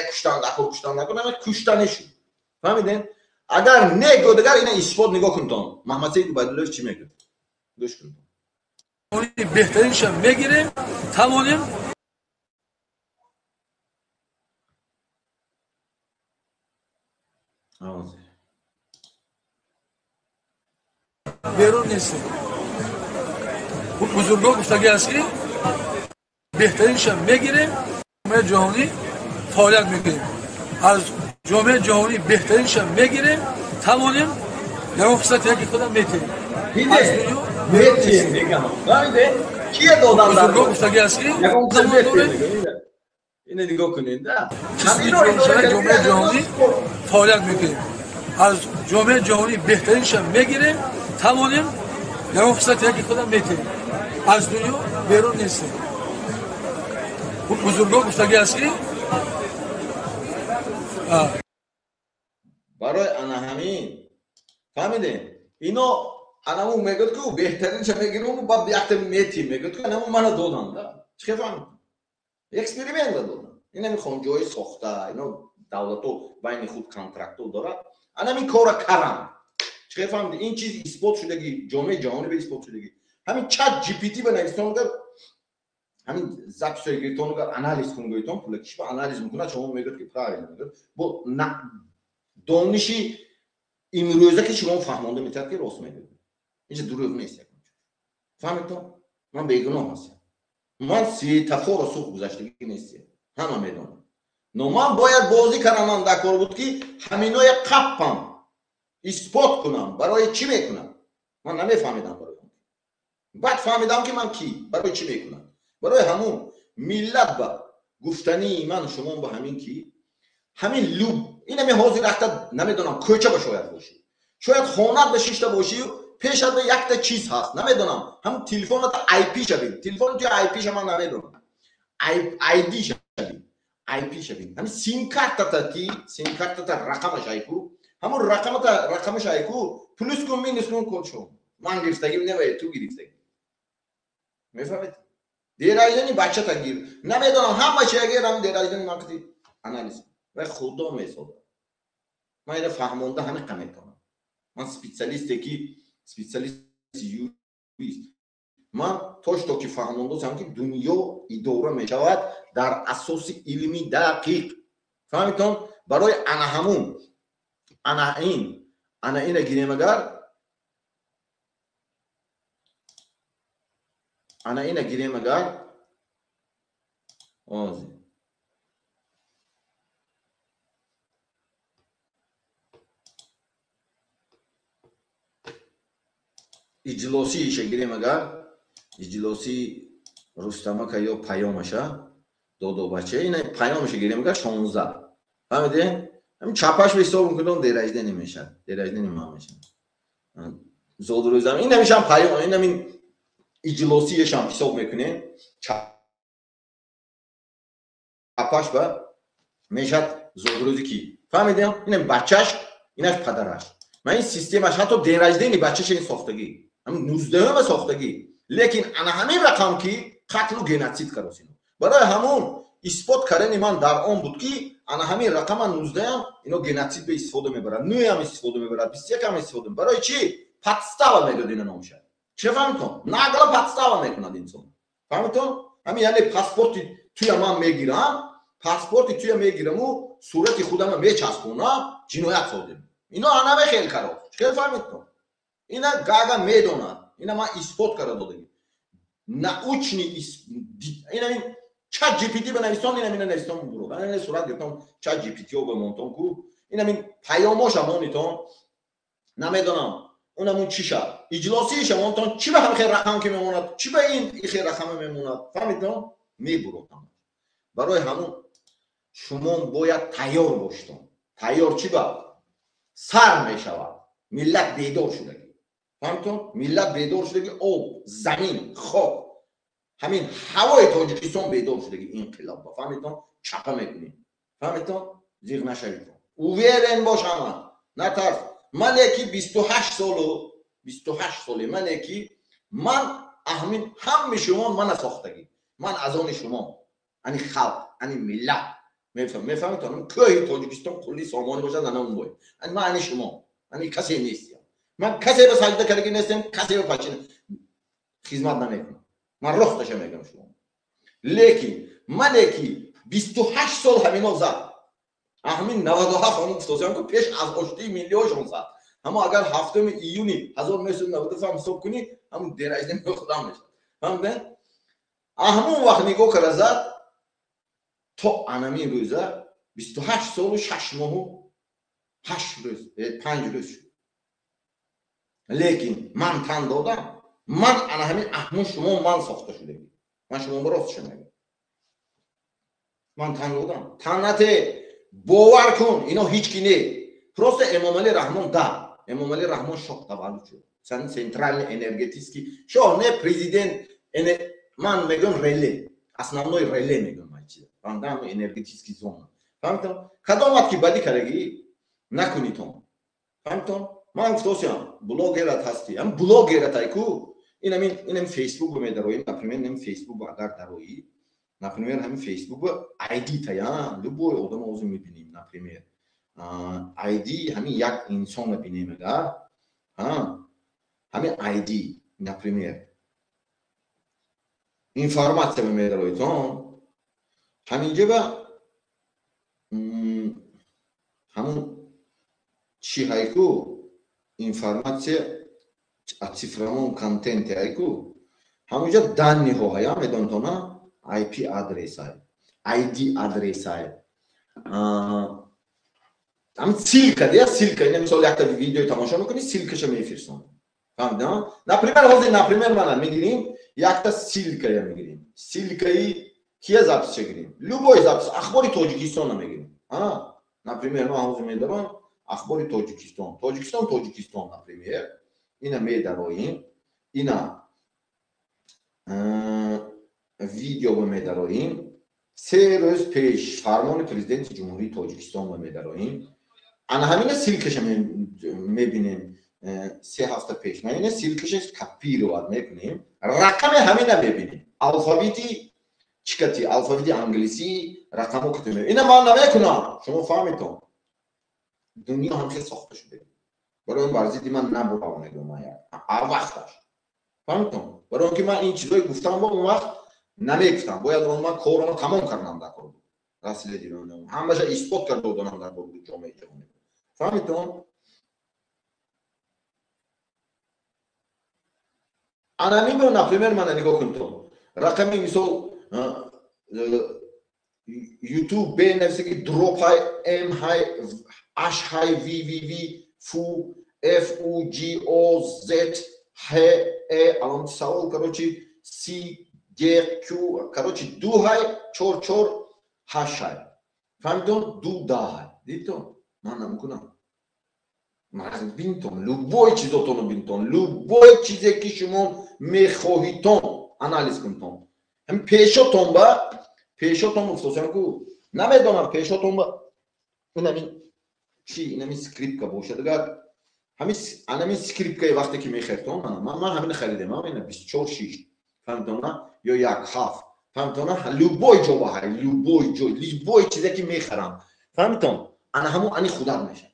куштан накун, куштан накун, ама куштане шуд. Фаҳмидед? Агар не гӯдагар ина исбот нигоҳ кунтон. Маҳмадсаид Убайдуллоев чӣ мегӯяд? Гӯш кунтон. Беҳтаринша мегирем, тавонем берун нестем. Бузургон гуфтагӣ аст ки беҳтаринша мегирем, ҷомеаи ҷаҳонӣ фаъолият мекунем. Аз ҷомеаи ҷаҳонӣ беҳтаринша мегирем, тавонем ягон қисмати яки худам метиҳем. Метиҳем мегам. Фаҳмидед? Кия додан дар бузургон гуфтагӣ аст ки ягон қисмат метиҳем. Ина нигоҳ кунед, да. Ҷомеаи ҷаҳонӣ фаъолият мекунем. Аз ҷомеаи ҷаҳонӣ беҳтаринша мегирем, тавонем Ягон қисмати яки худам метиҳем, аз дунё берун нестем. Бузургон гуфтагӣ аст, ки Барои ана ҳамин, фаҳмидем, ино анаму мегӯяд, ки беҳтаринша мегирам, баъд якта метим, мегӯяд, ки анаму мана додам да. Чӣ хел фаҳмид? Эксперимент додам. Инами хонҷои сохта, ино давлато байни худ контрактҳо дорад, анами кора карам. Чӣ хел фаҳмид? Ин чиз исбот шудагӣ, ҷомеаи ҷаҳонӣ ба исбот шудагӣ. Ҳамин чат GPT ба нависонга, ҳамин записҳои гирифтонга анализ кун, гӯйтон, пулакишба анализ мекунад, шумо мегӯяд, ки правильно мегӯяд. Бо дониши имрӯза, ки шумо фаҳмонда метавад, ки рост мегӯяд. Инҷа дурӯғ нест. Фаҳмидтон? Ман бегуноҳ ҳастам. Ман светофорро сурх гузаштагӣ нестем, ҳама медонам. Но ман бояд бозӣ кардам, дар кор буд, ки ҳаминое қаппам, исбот кунам. Барои чӣ мекунам? Ман намефаҳмидам барои он. Баъд фаҳмидам, ки ман кӣ, барои чӣ мекунам. Барои ҳамун миллат ба гуфтании ман шумо ба ҳамин, ки ҳамин люб инами ҳозир якта, намедонам, кӯча ба шояд бошӣ, шояд хонат ба шишта бошӣ, пешат ба якта чиз ҳаст, намедонам, ҳам телефоната IP шавин, телефони туя IP ша ман намедонам, ID шавин, IP шавин, ҳамин сим-картата, ки сим-картата рақамаш айку, ҳамун рақамата, рақамаш айку, плюс кун, минус кун, код шо ман гирифтагим не, ту гирифтагӣ. Мефаҳмед? День рождения бачата гир, намедонам, ҳама чи агар ҳам день рождения ман қити анализ ва худо месозад. Ман ина фаҳмонда ҳамиқа метавонам. Ман специалисте, ки специалист, юрист, ман то что ки фаҳмондосам, ки дунё идора мешавад дар асоси илми дақиқ. Фаҳмидтон? Барои ана ҳамун, ана ин, ана ина гирем агар, ана ина гирем агар, ози иҷлосииша гирем агар, иҷлосии Рустамака ё паёмаша додобача, ина паёмаша гирем агар, 16, фаҳмидем? Ҳамин чапаш ба ҳисоб мекунам, день рождения мешавад, день рождения ман мешавад, зодрӯзам. Ин ҳамишам паём, ин ҳамин иҷлосиешам ҳисоб мекунем, чапаш ба мешавад зодрӯзи ки. Фаҳмидем? Инам бачаш, инаш падараш. Ман ин системаш, ҳатто день рождения бачаша ин сохтагӣ, ҳамин 19-ма сохтагӣ. Лекин ана ҳамин рақам, ки қатлу геноцид каросино. Барои ҳамун исбот кардани ман дар он буд, ки ана ҳамин рақама 19-ам ино геноцид ба истифода мебарад, нӯям истифода мебарад, 21-ам истифода. Барои чӣ? Подстава мегӯяд ина номша. Чӣ, фаҳмитон? Нагла подстава мекунад инсон. Фаҳмитон? Ҳамин, яъне паспорти туя ман мегирам, паспорти туя мегираму сурати худама мечаспонам, ҷиноят содир. Ино анаме хел каро. Чӣ фаҳмидтон? Ина гага медонад. Ина ман исбот карда додагӣ. Научный ина ин чат GPT ба нависон, ина мина нависон буро. Ана сурат гирифтон, чат GPT ба монтон ку. Ина мин паёмоша монитон. Намедонам. Унамун чиша? Иҷлосиша монтон, чӣ ба ҳам хел рақам ки мемонад? Чӣ ба ин хел рақама мемонад? Фаҳмидтон? Мебуротам. Барои ҳамун шумо бояд тайёр боштон. Тайёр чӣ ба? Сар мешавад. Миллат бедор шудагӣ. Фаҳмидтон? Миллат бедор шудагӣ, об, замин, хок, ҳамин ҳавои Тоҷикистон бедор шудагӣ инқилоб. Фаҳмидтон? Чапа мекунем. Фаҳмидтон? Зиғ нашавидтон. Уверен бош ҳама. Натарс. Мане ки 28 солу, 28 соле мане ки ман аҳмин ҳамми шумо мана сохтагӣ. Ман аз они шумо, ани халқ, ани миллат. Мефаҳмед? Кӯҳи Тоҷикистон кулли сомонӣ бошад, ана он бой. Ман ани шумо, ани касе нестям. Ман касе ба саҷда кардагӣ нестем, касе ба пачин хизмат намекунам. Ман росташа мегӯям шумо. Лекин мане ки 28 сол ҳамино зад, ҳамин 97 ҳамон гуфтосиам, ки пеш аз оштии миллиҳошон зад. Ҳамо агар 7 июни 1997 ҳисоб кунӣ, ҳамун день рождения худам мешавад. Фаҳмидед? Ҳамон вақт нигоҳ карда зад то анамин рӯза 28 солу 6 моҳу 8 рӯз, 5 рӯз шуд. Лекин ман тан додам, ман ана ҳамин аҳмун шумо ман сохта шудагӣ. Ман шумо ростша мегӯям. Ман тан додам. Танате бовар кун, ино ҳеҷ ки не. Просто Эмомалӣ Раҳмон да. Эмомалӣ Раҳмон шоҳ таваллуд шуд. Центральный энергетический шоҳ не президент, ман мегӯям реле, основной реле мегӯям, фаҳмидам, энергетический зона. Фаҳмидам, кадом вақт ки бадӣ кардагӣ накунитон. Фаҳмидтон? Ман гуфтосиям, блогерат ҳастӣ, ам блогерат айку, инам Фейсбук медароӣ, например, инам Фейсбук агар дароӣ, например, ҳамин Фейсбук ID тая, любой одам ҳозир мебинем, например, ID ҳамин як инсонро бинем агар, ҳамин ID, например, информация медароитон, ҳаминҷа ба ҳамун чӣ ҳайку, информация о цифровом контенте ҳайку, ҳамунҷа данные ҳо ҳая, медонтона, IP адресай, ID адресай, ҳамин ссылка дия, ссылка, ина мисол якта видео тамошо мекунӣ, ссылка ша мефирсон. Фаҳмидам? Например, ҳозир, например, мана мегирим, якта ссылка я мегирим. Ссылка и кия запись гирим? Любой запись, Ахбори Тоҷикистонро мегирим. Например, ман ҳозир медарам Ахбори Тоҷикистон. Тоҷикистон, Тоҷикистон, например, ина медароим, ина видео медароим. 3 рӯз пеш фармони президенти Ҷумҳурии Тоҷикистон медароим. Ана ҳамина ссылка ша мебинем 3 ҳафта пеш. Ма ина ссылка ша копировать мекунем. Рақами ҳамина мебинем. Алфавити чикати, алфавити англисӣ рақамҳо кати. Ина ман намекунам, шумо фаҳмитон. Дунё ҳам хел сохта шуда. Барои он бар зидди ман набурав мегӯям ман як. Вақташ. Фаҳмитон? Барои он ки ман ин чизое гуфтам, бо он вақт намегуфтам. Бояд он ман корро тамом кардам дар кор буд. Расида ҳамаша исбот карда додам дар кор буд ҷомеаи ҷаҳонӣ. Фаҳмитон? Ана мебинам, например, мана нигоҳ кунтон. Рақами мисол YouTube Б нависа ки дроп ҳай, М ҳай, H ҳай, V V V, Фу, F U G O Z Х Э, аломати савол, короче, C Г Q, короче, ду ҳай, чор чор ҳашт ҳай. Фаҳмидон? Ду да ҳай. Дидтон? Ман намекунам. Бинтон, любой чизотонро бинтон, любой чизе ки шумо мехоҳитон анализ кунтон. Ҳамин пешотон ба пешотон гуфтосам ку, намедонам, пешотон ба инамин чи, инамин скрипка бошад агар, ҳамин анамин скрипка и вақте ки мехертон, ман ҳамин харидем, ина 24 6, фаҳмитона, ё 1 7, фаҳмитона, любой ҷо ба ҳай, любой ҷой, любой чизе ки мехарам, фаҳмитон, ана ҳамун ани худат мешавад,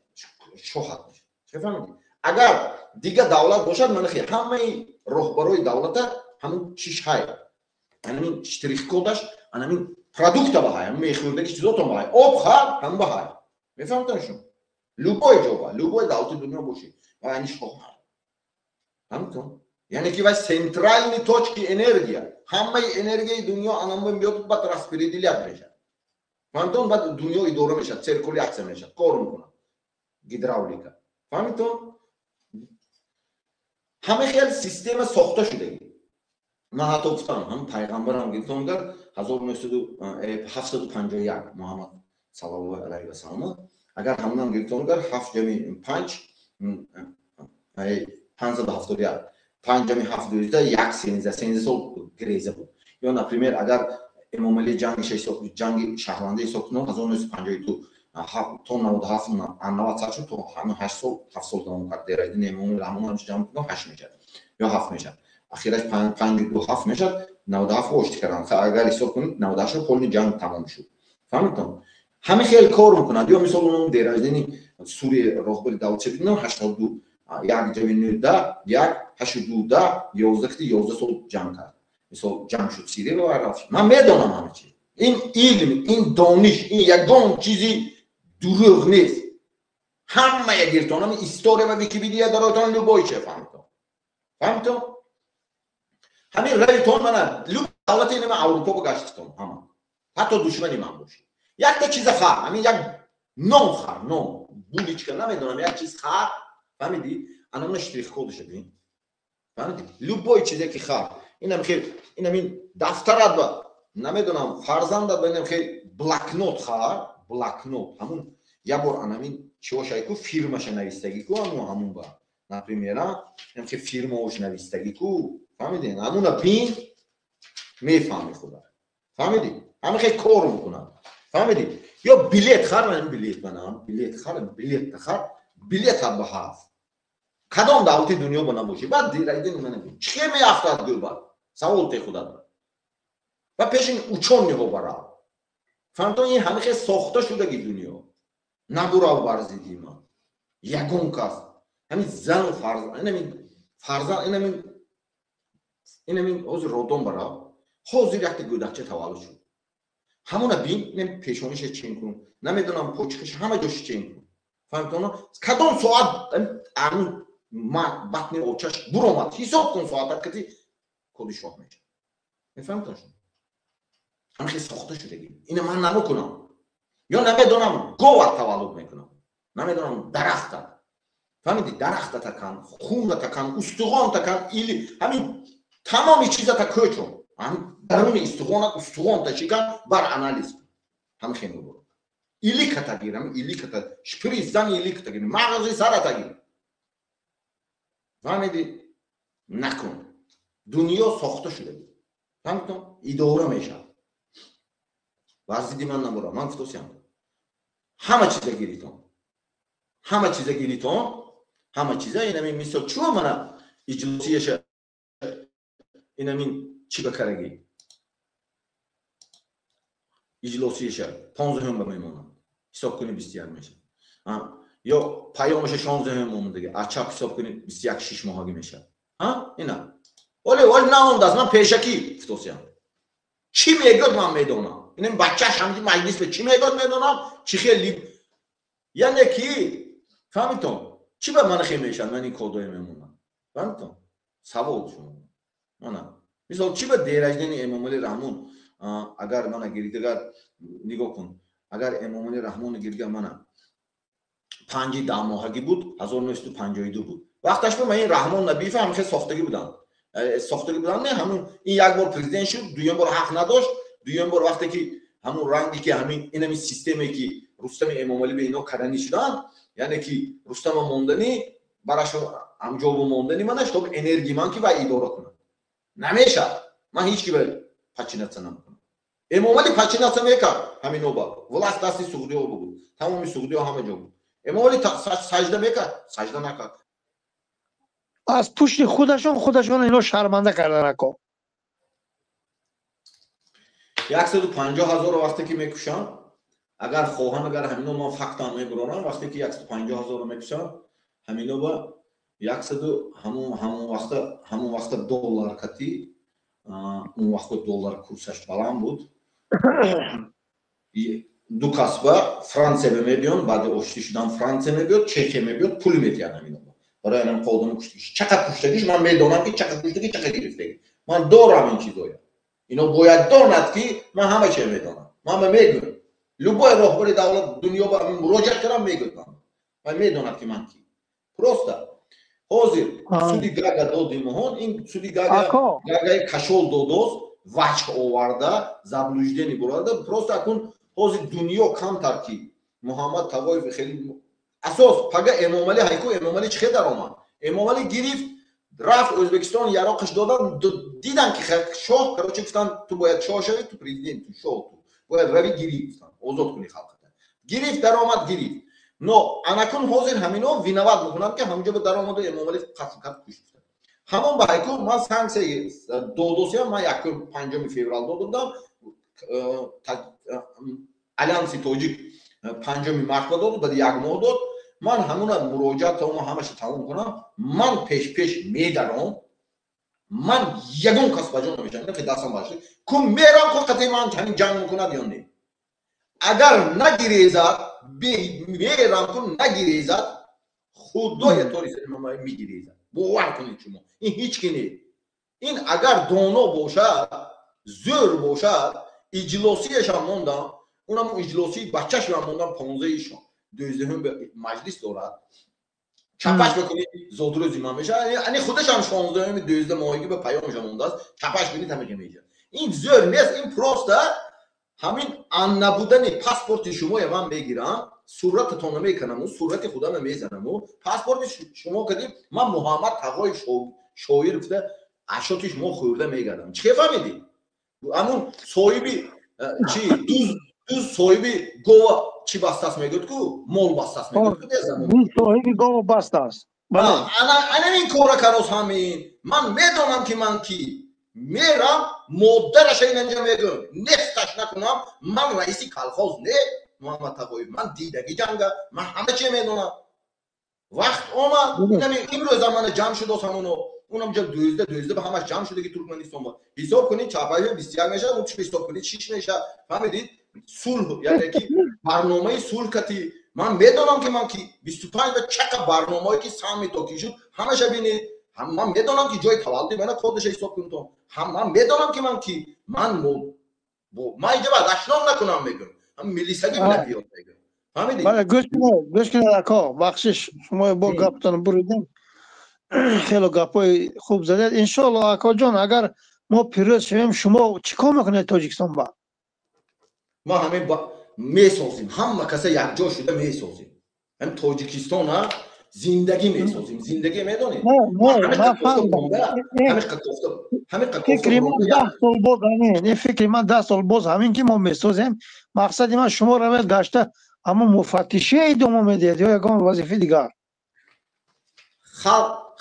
шоҳат мешавад. Фаҳмидӣ? Агар дига давлат бошад, мана хе ҳамаи роҳбарои давлата ҳамун чиш ҳай, анамин штрих-код аш, анамин продукта ба ҳай, мехӯрдаги чизотон ба ҳай, об хар ҳам ба ҳай. Мефаҳмитон шумо? Любой ҷо ба любой давлати дунё бошед ва ани шоҳ ҳай. Фаҳмитон? Яъне ки вай центральный точки энергия, ҳамаи энергияи дунё анамон меёд, баъд распределять мешавад. Фаҳмитон? Баъд дунё идора мешавад, циркуляция мешавад, кор мекунад гидравлика. Фаҳмитон? Ҳама хел система сохта шудагӣ. Ман ҳатто гуфтам, ҳам пайғамбарам гирифтон гар 1951 Муҳаммад саллаллоҳу алайҳи васаллам, агар ҳамонам гирифтон гар, ҳафт ҷами панҷ 571, панҷ ҷами ҳафт 12, як 13, 13 сол греза буд. Ё, например, агар Эмомалӣ ҷанги ҷанги шаҳрвандӣ ҳисоб кунам, 1952 то 97, 90 сар шуд, то ҳамин 8 сол, 7 сол давом кард. Дераҷдини Эмомалӣ Раҳмон ҳамчи ҷамъ кунам, ҳашт мешавад ё ҳафт мешавад, ахираш панҷу ду ҳафт мешавад, 97 ошти кардан. Агар ҳисоб кунед, 98 полный ҷанг тамом шуд. Фаҳмидтон? Ҳамин хел кор мекунад. Ё мисол он дераҷдини Сурия роҳбари давлат шудинам, 82, як ҷами нӯда як ҳашту дуда 11, ки 11 сол ҷанг кард, мисол ҷанг шуд Сирия ва рафт. Ман медонам ҳама чиз. Ин илм, ин дониш, ин ягон чизи дурӯғ нест. Ҳамая гиртонам, история ва Википедия даротон, любой че, фаҳмитон? Фаҳмитон? Ҳамин равитон, мана люб давлати инама Аврупо ба гаштитон, ҳама, ҳатто душмани ман бошед, якта чиза хар, ҳамин як нон хар, нон, булочка, намедонам, як чиз хар, фаҳмидӣ, анамна штрих-код аша бин, фаҳмидӣ? Любой чизе ки хар, инам хел, инамин дафтарат ба, намедонам, фарзандат ба, инам хел блокнот хар, блокнот ҳамун як бор анамин чиошай ку, фирмаша навистагӣ ку, ҳамун ба Например, ҳамки фирмаош навистагӣ ку, фаҳмидин? Ҳамуна бин, мефаҳми худа. Фаҳмидӣ? Ҳама хел кор мекунад. Фаҳмидӣ? Ё билет хар, ман билет манам, билет хар, билет хар, билет ба ҳафт. Кадом давлати дунё ба набошӣ, баъд дирайдин мана бин. Чӣ меафтад гӯ баъд? Савол те худат. Ва пешин учёныйҳо барав. Фаҳмтон, ин ҳама хел сохта шудаги дунё. Набурав бар зидди ман. Ягон кас. Ҳамин зану фарзанд, инамин фарзанд, инамин ҳозир роддом барав. Ҳозир якта гӯдакча таваллуд шуд. Ҳамона бин, инам пешониша чен кун. Намедонам почкаша, ҳама ҷоша чен кун. Фаҳмтон? Кадом соат ҳамин батни очаш буромад, ҳисоб кун соатат кати коди шоҳ мешавад. Мефаҳмтон шумо? Ҳама хел сохта шудагӣ. Ина ман намекунам. Ё намедонам говат таваллуд мекунам. Намедонам дарахта. Фаҳмидӣ? Дарахта такан, хуна такан, устухон такан, или ҳамин тамоми чизата кӯчон. Ҳамин даруни устухонат, устухонта шикан, бар анализ кун. Ҳама хел мебурад. Иликата гир, ҳамин иликата, шприц зан иликата гир, мағзи сарата гир. Фаҳмидӣ? Накун. Дунё сохта шудагӣ. Фаҳмидтон? Идора мешавад. Бар зидди ман набурам, ман гуфтосиям. Ҳама чиза гиритон. Ҳама чиза гиритон, ҳама чиза инамин мисол чӯ мана иҷлосияша инамин чӣ ба карагӣ? Иҷлосияша 15 ба мемонад. Ҳисоб кунӣ 21 мешавад. Ё паёмаша 16 мондагӣ, аз чап ҳисоб кунӣ 21 6 моҳагӣ мешавад. Ина. Оле, оле наомдааст, ман пешакӣ гуфтосиям. Чӣ мегӯяд ман медонам. Инам бачааш ҳамин маҷлис чӣ мегӯяд медонам, чӣ хел яъне ки фаҳмитон? Чӣ ба ман хел мешавад, ман ин кодое мемонам. Фаҳмитон? Савол шумо. Мана. Мисол чӣ ба день рождения Эмомалӣ Раҳмон, агар мана гиридагар нигоҳ кун, агар Эмомалӣ Раҳмон гирга мана 5 моҳагӣ буд, 1952 буд. Вақташ ба ман ин Раҳмон Набиев ҳам хел сохтагӣ буданд. Сохтагӣ буданд, не, ҳамун ин як бор президент шуд, дуюм бор ҳақ надошт, дуюм бор вақте ки ҳамун ранге ки ҳамин инами системе ки Рустами Эмомалӣ ба ино карданӣ шуданд, яъне ки Рустама мондани, барашо ҳамҷобу мондани мана, чтоб энергия ман ки вай идора кунад. Намешавад. Ман ҳеҷ ки ба подчиняться намекунам. Эмомалӣ подчиняться мекард ҳамино ба. Власть дасти суғдиҳо буд. Тамоми суғдиҳо ҳама ҷо буд. Эмомалӣ сажда мекард, сажда накард. Аз пушти худашон худашон ино шарманда кардан ако. 150 ҳазорро вақте ки мекушанд, агар хоҳанд, агар ҳамино ман фактам мебуронам, вақте ки 150 ҳазорро мекушанд, ҳамино ба 100 ҳамун вақта доллар кати, он вақт доллар курсаш баланд буд. Ду касба Франсия мебиён, баъди оштӣ шудан Франсия мебиёд, Чехия мебиёд, пул метиҳанд ҳамино. Барои ҳамин одами куштагӣ. Чақад куштагиш ман медонам ки чақад куштагӣ, чақад гирифтагӣ. Ман дорам ин чизоя. Ино бояд донад ки ман ҳама чиз медонам. Ман ба мегӯям. Любой роҳбари давлат дунё ба муроҷиат кардам мегӯяд ман. Ман медонад ки ман ки. Просто ҳозир суди Гага доди моҳон, ин суди Гага Гагаи кашол додост, ваҷҳ оварда, заблуждение бурада, просто акун ҳозир дунё камтар ки Муҳаммад Тағоев хеле асос пага Эмомалӣ ҳайку Эмомалӣ чӣ хел даромад? Эмомалӣ гирифт, рафт Ӯзбекистон, яроқаш додан, дидан ки шоҳ, короче гуфтан ту бояд шоҳ шавӣ, ту президент, ту шоҳ, ту бояд равӣ гирӣ, гуфтан озод кунӣ халқата. Гирифт, даромад, гирифт. Но анакун ҳозир ҳамино виноват мекунанд ки ҳамонҷо ба даромаду Эмомалӣ қатл кард, кушт. Ҳамон ба ҳайку ман санксия додосиям, ман якум 5 феврал дода будам, Алянси тоҷик 5 март ба дод, баъд як моҳ дод. Ман ҳамуна муроҷиат тамом ҳамаша тамом кунам, ман пеш-пеш медаром, ман ягон кас ба ҷон намешавам, ки дастам башад. Кун мерам, ку қатъи ман ҳамин ҷанг мекунад ё не. Агар нагирезад, мерам, ку нагирезад, худоя тори мегирезад. Бовар кунед шумо. Ин ҳеҷ ки не. Ин агар доно бошад, зӯр бошад, иҷлосияшам мондам, унам иҷлосии бачашам мондам 15-шон. 12 ба маҷлис дорад. Чапаш бикунед зодрӯзи ман мешавад. Яъне худашам 16-уми 12 моҳигӣ ба паёмашам мондааст. Чапаш кунед ҳамаҷа мешавад. Ин зӯр нест, ин просто ҳамин набудани паспорти шумоя ман мегирам. Сурататон намекунаму, сурати худама мезанаму, паспорти шумо кардим. Ман Муҳаммад Тағои шоир гуфта, ашоти шумо хӯрда мегардам. Чӣ фаҳмидӣ? Ҳамун соҳиби чи дуз соҳиби гова чӣ бастааст, мегӯяд ку, мол бастааст, мегӯяд ку. Соҳиби гова бастааст. Ана ин кора карос. Ҳамин ман медонам, ки ман ки мерам, модараша инанҷа мегӯям, нефташ накунам. Ман раиси колхоз не, Муҳаммад Тағоев. Ман дидаги ҷанга, ман ҳама чиз медонам. Вақт омад, имрӯза мана ҷамъ шудос ҳамоно, унам ҷа дӯзда дӯзда ба ҳамаш ҷамъ шудаги. Туркманистон ба ҳисоб кунед, чапаи 21 мешавад, он ҳисоб кунед, шиш мешавад. Фаҳмидид? Сулҳ, яъне ки барномаи сулҳ кати ман медонам, ки ман ки 25 ба чақа барномаое ки саммито ки шуд, ҳамаша бинед. Ман медонам, ки ҷои таваллуди мана кодаша ҳисоб кунтон. Ман медонам, ки ман ки ман инҷа ба дашном накунам, мегӯям, ҳам милисаги набиёд, мегӯям. Фаҳмидӣ? Бале, гӯш кунед, гӯш кунед, ако, бахшиш, шумо бо гаптон буридем. Хело гапҳои хуб задед. Иншоалло, акоҷон, агар мо пирӯз шавем, шумо чӣ кор мекунед Тоҷикистон ба? Ма ҳамин месозем, ҳама каса якҷо шуда месозем ҳам Тоҷикистона, зиндагӣ месозем. Зиндагӣ медонед. Фикри ман 10 сол боз ҳамин, фикри ман 10 сол боз ҳамин, ки мо месозем. Мақсади ман, шумо равед гашта, ҳамон муфаттишия идома медиҳед ё ягон вазифаи дигар?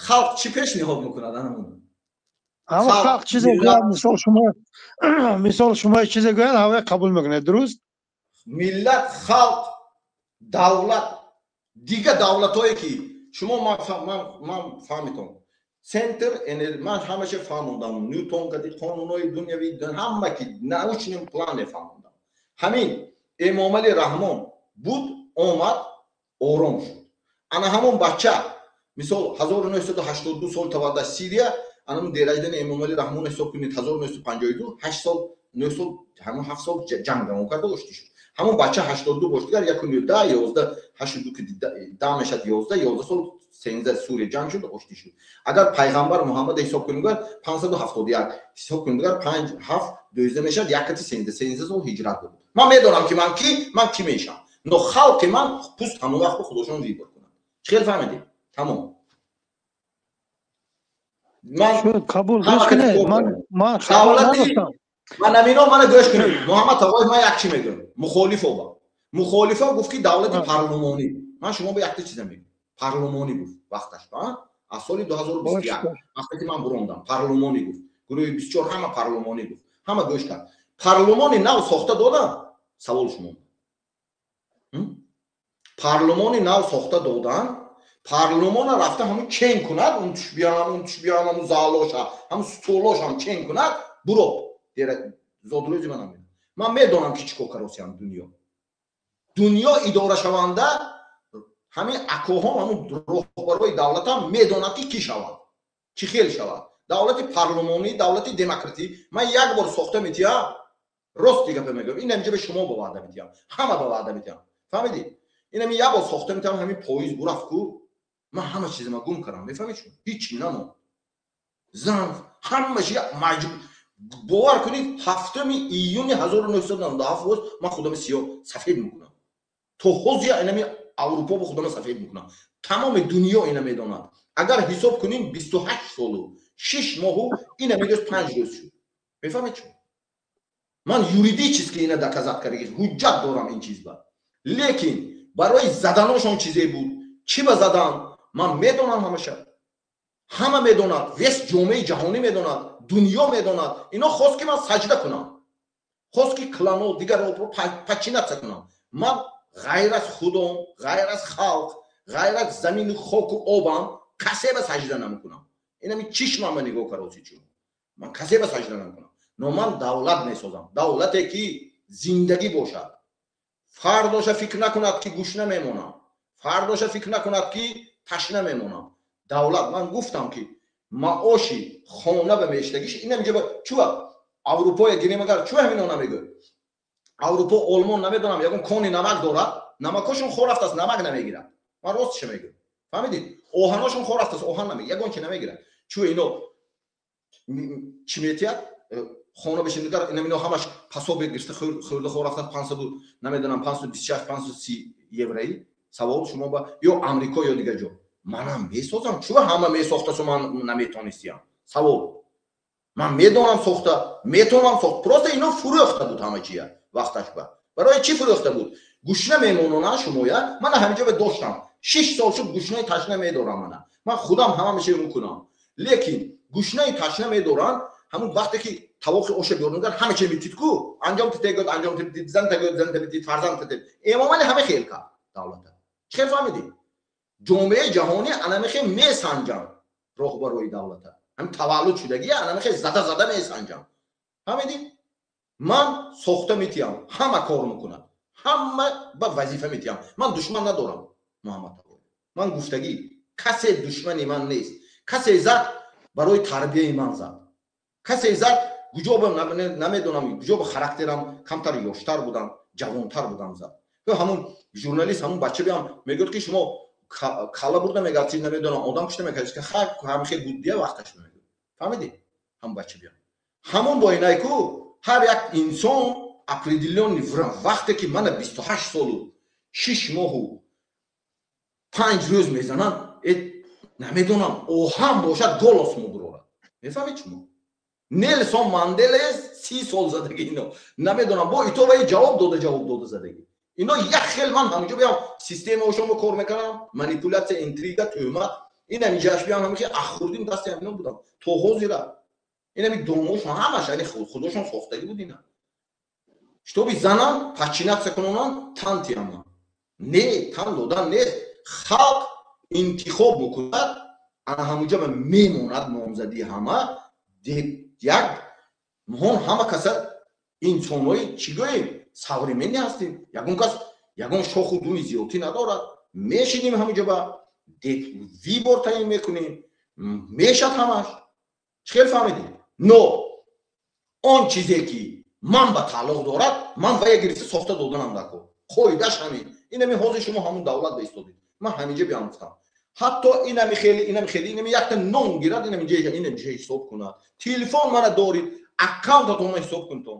Халқ чӣ пешниҳод мекунад, анамон. Ҳамон халқ чизе гӯяд, мисол шумо, мисол шумо чизе гӯяд, ҳавои қабул мекунед, дуруст? Миллат, халқ, давлат, дигар давлатҳое ки шумо, ман фаҳмитон, центр, ман ҳамаша фаҳмондам, Нютон кади, қонунҳои дунявӣ, ҳама ки научный план фаҳмондам. Ҳамин Эмомали Раҳмон буд, омад, ором шуд. Ана ҳамон бача, мисол, 1982 сол таваллуд, Сирия, анам дерajдани Эмомали Раҳмон ҳисоб кунед, 1952, 8 сол, 9 сол, ҳамон 7 сол ҷанг давом карда, оштӣ шуд. Ҳамон бача 82 бош, дигар яку да 11, 82 ки да мешад 11, 11 сол сенза Сурия ҷанг шуд, оштӣ шуд. Агар пайғамбар Муҳаммад ҳисоб кунем, гар 571 ҳисоб кунем, дигар панҷ, ҳафт, 12 мешавад, якати сенза, 13 сол ҳиҷрат буд. Ман медонам, ки ман ки, ман кӣ мешам, но халқи ман пуст ҳамон вақт худошон выбор кунанд. Чӣ хел фаҳмидед? Тамом. Ман қабул. Ман ман амино мана гӯш кунед, Муҳаммад Тағоев, ман як чӣ мегӯям. Мухолифо ба мухолифо гуфт, ки давлати парлумонӣ. Ман шумо ба якта чиза мегӯям. Парлумонӣ гуфт вақташ аз соли 2021, вақте ки ман бурондам, парлумонӣ гуфт. Гурӯҳи 24 ҳама парлумонӣ гуфт, ҳама гӯш кард. Парлумони нав сохта додам. Савол шумо: парлумони нав сохта додан, парлумона рафта ҳамун чен кунад, он туш биям, он туш биям, ҳамун залоша, ҳамун столошам чен кунад, буро зодрӯзи манам. Ман медонам, ки чӣ кор каросиям. Дунё идорашаванда, ҳамин акоҳом, ҳамун роҳбарои давлатам медонад, ки кӣ шавад, чӣ хел шавад. Давлати парлумонӣ, давлати демократӣ ман як бор сохта метиҳам. Рости гапа мегӯям, ин ҳамҷа ба шумо ба ваъда метиҳам, ҳама ба ваъда метиҳам. Фаҳмидӣ? Инами як бор сохта метиҳам. Ҳамин поиз бурафт ку, ман ҳама чизама гум кардам. Мефаҳмед шумо? Ҳичи намонд, зан, ҳама чи маҷбур. Бовар кунед, 7-уми июни 1997 боз ман худама сиёҳ сафед мекунам. То ҳозир инами Аврупо бо худама сафед мекунам. Тамоми дунё ина медонад. Агар ҳисоб кунем, 28 солу 6 моҳу ина рӯз, 5 рӯз шуд. Мефаҳмед шумо? Ман юридически ина доказать кардаги, ҳуҷҷат дорам ин чиз ба. Лекин барои заданошон чизе буд. Чӣ ба задан, ман медонам, ҳамаша ҳама медонад, весь ҷомеаи ҷаҳонӣ медонад, дунё медонад. Ино хост, ки ман саҷда кунам, хост, ки клано дигарро подчиняться кунам. Ман ғайр аз худом, ғайр аз халқ, ғайр аз замину хоку обам касе ба саҷда намекунам. Инами чишмама нигоҳ кароси чун ман касе ба саҷда намекунам. Но ман давлат месозам, давлате ки зиндагӣ бошад. Фардоша фикр накунад, ки гушна мемонам, фардоша фикр накунад, ки ташна мемонам. Давлат, ман гуфтам, ки маоши хона ба мештагиш инам ҷаба чуа Аврупоя гирем, агар чуа ҳамино намегӯ, Аврупо, Олмон, намедонам, ягон кони намак дорад, намакошон хор рафтааст, намак намегирад. Ман ростша мегӯям, фаҳмидед? Оҳаношон хор рафтааст, оҳан намегирад, ягон чи намегирад. Чу ино чӣ метиҳад? Хона бишиндигар, инам ино ҳамаш пособие гирифта хӯрда хор рафтааст. 500-у намедонам, 526, 530. Евроӣ? Савол шумо ба ё Амрико ё дигар ҷо. Манам месозам. Чӯ ҳама месохтасу ман наметонистиям? Савол. Ман медонам, сохта метавонам сохт. Просто ино фурӯхта буд ҳама чия вақташ. Ба барои чӣ фурӯхта буд? Гушна мемонона шумоя. Мана ҳамиҷо доштам, 6 сол шуд, гушнаи ташна медорам. Мана ман худам ҳама меша мекунам, лекин гушнаи ташна медоранд. Ҳамун вақте ки тавоқи оша биёрнагар, ҳама чи митид ку, анҷом титегод, анҷом титид, зан тагод, зан титид, фарзанд титид. Эмомали ҳама хел кард давлата. Чӣ хел фаҳмидӣ? Ҷомеаи ҷаҳонӣ анамихе месанҷам роҳбарои давлата. Ҳам таваллуд шудагия анамихе зада зада месанҷам. Фаҳмидӣ? Ман сохта метиҳам, ҳама кор мекунад, ҳама ба вазифа метиҳам. Ман душман надорам, Муҳаммад. Ман гуфтагӣ, касе душмани ман нест. Касе зад, барои тарбияи ман зад. Касе зад, куҷоба намедонам, куҷоба характерам камтар ёштар будам, ҷавонтар будам, зад. Ҳамун журналист, ҳамун бача биам мегӯяд, ки шумо калла бурда мегардӣ, намедонам, одам кушта мекард. Ҳам хел буд дия вақташ мегӯяд. Фаҳмидӣ? Ҳамун бача биам, ҳамун бо инай ку ҳар як инсон определённый вақте ки мана 28 солу 6 моҳу 5 рӯз мезананд, намедонам, оҳан бошад, голос мубурорад. Мефаҳмед шумо? Нелсон Мандела 30 сол задагӣ ино, намедонам, бо итоваи ҷавоб дода, ҷавоб дода задагӣ ино як хел. Ман ҳаминҷо биям, системаошонро кор мекардам, манипуляция, интрига, тӯҳмат. Инамиҷаш биям, ҳамихи аххурдим дасти ҳамино будам то ҳозира. Инами домошон ҳамаш ани худошон сохтагӣ буд. Ина шитоби занам подчиняться кунонан, тан тияман. Не, тан додан нест. Халқ интихоб мекунад, ана ҳамунҷа мемонад номзадии ҳама. Як моҳон ҳама каса инсонҳои, чӣ гӯем, современный ҳастем. Ягон кас ягон шоху думи зиёдтӣ надорад. Мешинем ҳамунҷа, ба выбор таъин мекунем, мешад ҳамаш. Чӣ хел фаҳмидем? Но он чизе ки ман ба тааллуқ дорад, ман вая гирифта сохта доданам дако. Қоидаш ҳамин. Инами ҳозир шумо ҳамун давлат баистодед. Ман ҳаминҷа биям гуфтам, ҳатто инами хели, инами хели, инами якта ном гирад, инами ҷа ҳисоб кунад. Телефон мана дорид, аккаунтатонро ҳисоб кунтон.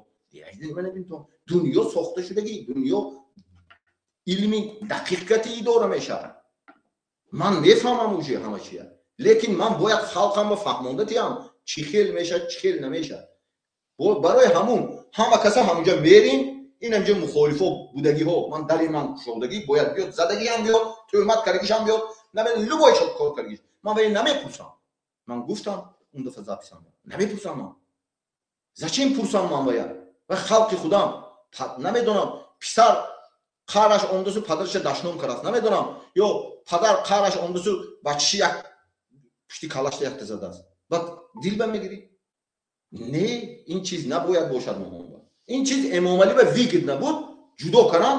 Дунё сохта шудагӣ, дунё илми дақиқати идора мешавад. Ман мефаҳмам уже ҳама чия, лекин ман бояд халқамро фаҳмонда тиям, чӣ хел мешавад, чӣ хел намешавад. Барои ҳамун ҳама каса ҳамунҷа мерим. Инамҷа мухолифо будагиҳо, ман дари ман кушодагӣ, бояд биёд, задагиам биёд, тӯҳмат кардагишам биёд, любой шод кор кардагиш. Ман вае намепурсам. Ман гуфтам он дафъа записам, намепурсам. Ман зачем пурсам? Ман вая ва халқи худам, намедонам, писар қараш омдасу падараша дашном кардааст, намедонам, ё падар қараш омдасу бачаши як пушти калашта якта задааст, баъд дил ба мегирӣ. Не, ин чиз набояд бошад. Моҳонба ин чиз Эмомалӣ ба выгодно буд. Ҷудо кардан,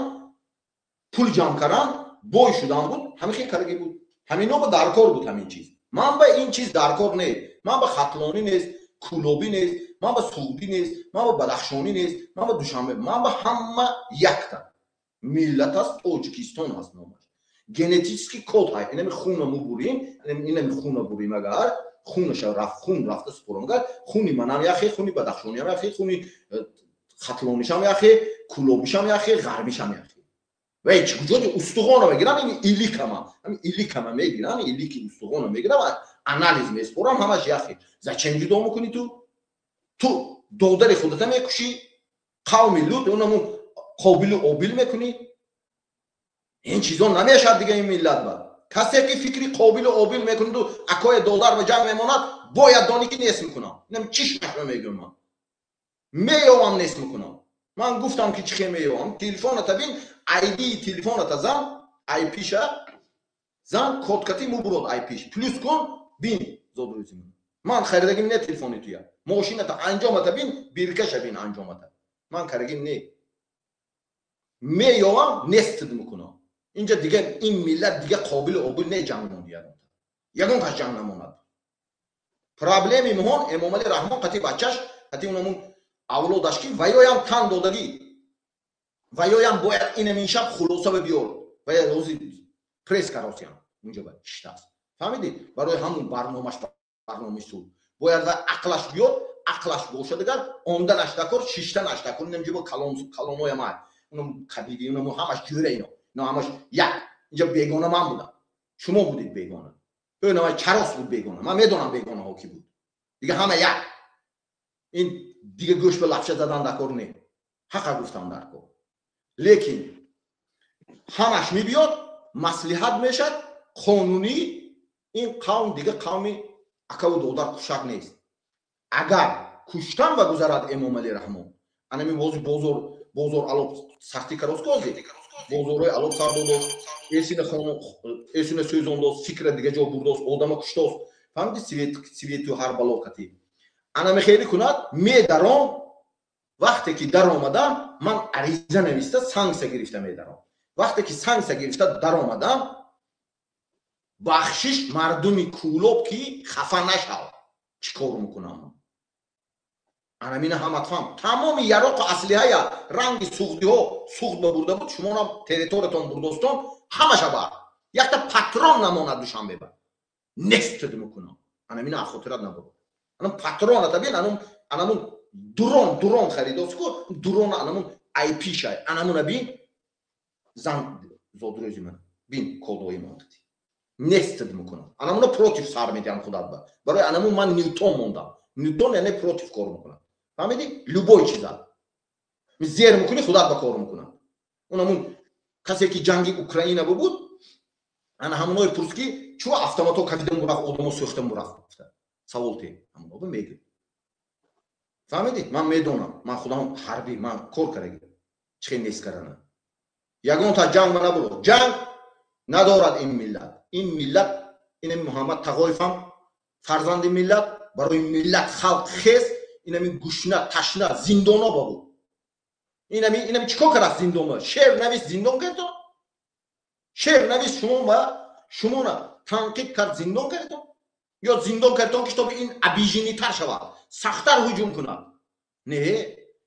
пул ҷамъ кардан, бой шудан буд. Ҳамин хел кардаги буд. Ҳамино ба даркор буд ҳамин чиз. Ман ба ин чиз даркор не. Ман ба Хатлонӣ нест, Кӯлобӣ нест, ман ба Суғдӣ нест, ман ба Бадахшонӣ нест, ман ба Душанбе. Ман ба ҳама якта миллат аст, Тоҷикистон аст номаш. Генетический код ҳай. Инами хуна мубурим, инами хуна бурим, агар хунаша рафт, хун рафта супорам, агар хуни манам яхе, хуни бадахшониам яхе, хуни хатлонишам яхе, кӯлобишам яхе, ғарбишам яхе. Ва чӣ куҷои устухонро мегирам, ин иликама, ҳамин иликама мегирам, илики устухонро мегирам, анализ меспорам, ҳамаш яхе. Зачем ҷудо мекунӣ ту? Ту додари худата мекушӣ, қавми Лут, унаму Қобилу Обил мекунӣ. Ин чизо намешавад дига ин миллат ба. Касе ки фикри Қобилу Обил мекунаду акои додар ба ҷанг мемонад, бояд донӣ ки нест мекунам. Инам чишмашро мегӯям, ман меёвам, нест мекунам. Ман гуфтам ки чӣ хел меёвам. Телефоната бин, айдии телефоната зан, айпиша зан, кодкати мубурод, айпиш плюс кун, бин зодрӯзи ман. Ман харидагим не телефони туя. Мошината анҷомата бин, биркаша бин, анҷомата ман карагим не. Меёвам, нестид мекунам. Инҷа дига ин миллат дига Қобилу Обил не, ҷанг монд, ягон кас ҷанг намонад. Проблеми моҳон Эмомали Раҳмон қати бачаш, қати унамун авлодаш, ки ваёям тан додагӣ, ваёям бояд инамин шаб хулоса ба биёр. Вая рози пресс каросиям унҷа ба шиштааст. Фаҳмидӣ? Барои ҳамун барномаш, барномаи суд бояд ва ақлаш биёд, ақлаш бошад. Агар омданаш дакор, шиштанаш дакор. Инам ҷиба калоноям ай, унам қабиди, унаму ҳамаш ҷӯра ино. Ино ҳамаш як. Инҷа бегона ман будам. Шумо будед бегона. Ё чарос буд бегона. Ман медонам бегонаҳо ки буд. Дига ҳама як. Ин дига гӯш ба лапша задан дар кор не. Ҳақа гуфтам дар кор. Лекин ҳамаш мебиёд, маслиҳат мешад, қонунӣ ин қавм дига қавми акаву додар кушак нест. Агар куштан ба гузарад Эмомалӣ Раҳмон, анами бози бозор бозор алоб сахтӣ кароскози, бозорҳои алоб сар додост, эсина хон эсина сӯзондост, фикра дига ҷо бурдост, одама куштост. Фаҳмиди свету ҳар бало кати. Анами хеле кунад, медаром, вақте ки даромадам, ман ариза нависта санксия гирифта медаром. Вақте ки санксия гирифта даромадам, бахшиш мардуми Кӯлоб ки хафа нашав. Чӣ кор мекунам? Анамина ҳамат фаҳм. Тамоми яроқу аслиҳая ранги суғдиҳо суғд ба бурда буд, шумонам территориятон бурдостон, ҳамаша бар. Якта патрон намонад Душанбе ба. Нест мекунам. Анамина хотират набуд. Анам патроната бин, анам анамун дрон харидост ку, дрон анамун IP шай. Анамуна бин зан зодрӯзи ман. Бин кодои ман. Нест мекунам. Анамуна против сар медиҳам худат ба. Барои анамун ман Ньютон мондам. Ньютон яъне против кор мекунам. Фаҳмидӣ? Любой чиза. Зер мекунӣ, худат ба кор мекунам. Унамун касе ки ҷанги Украина бубуд, ана ҳамоное пурс ки чӯ автоматҳо кафидан бурафт, одамо сӯхтан бурафт. Савол те. Ҳамоно мегӯ. Фаҳмидӣ? Ман медонам. Ман худам ҳарбӣ, ман кор кардаги. Чӣ хел нест кардана. Ягон та ҷанг ма набуро. Ҷанг надорад ин миллат. Ин миллат, ин Муҳаммад Тағоев ҳам фарзанди миллат, барои миллат халқ хез, инами гушна, ташна, зиндоно ба буд. Инами чӣ кор кард зиндон? Шеър навис зиндон кардо? Шеър навис шумо ба шумона танқид кард зиндон кардо? Ё зиндон кардон ки чтобы ин обиженный тар шавад, сахттар ҳуҷум кунад? Не,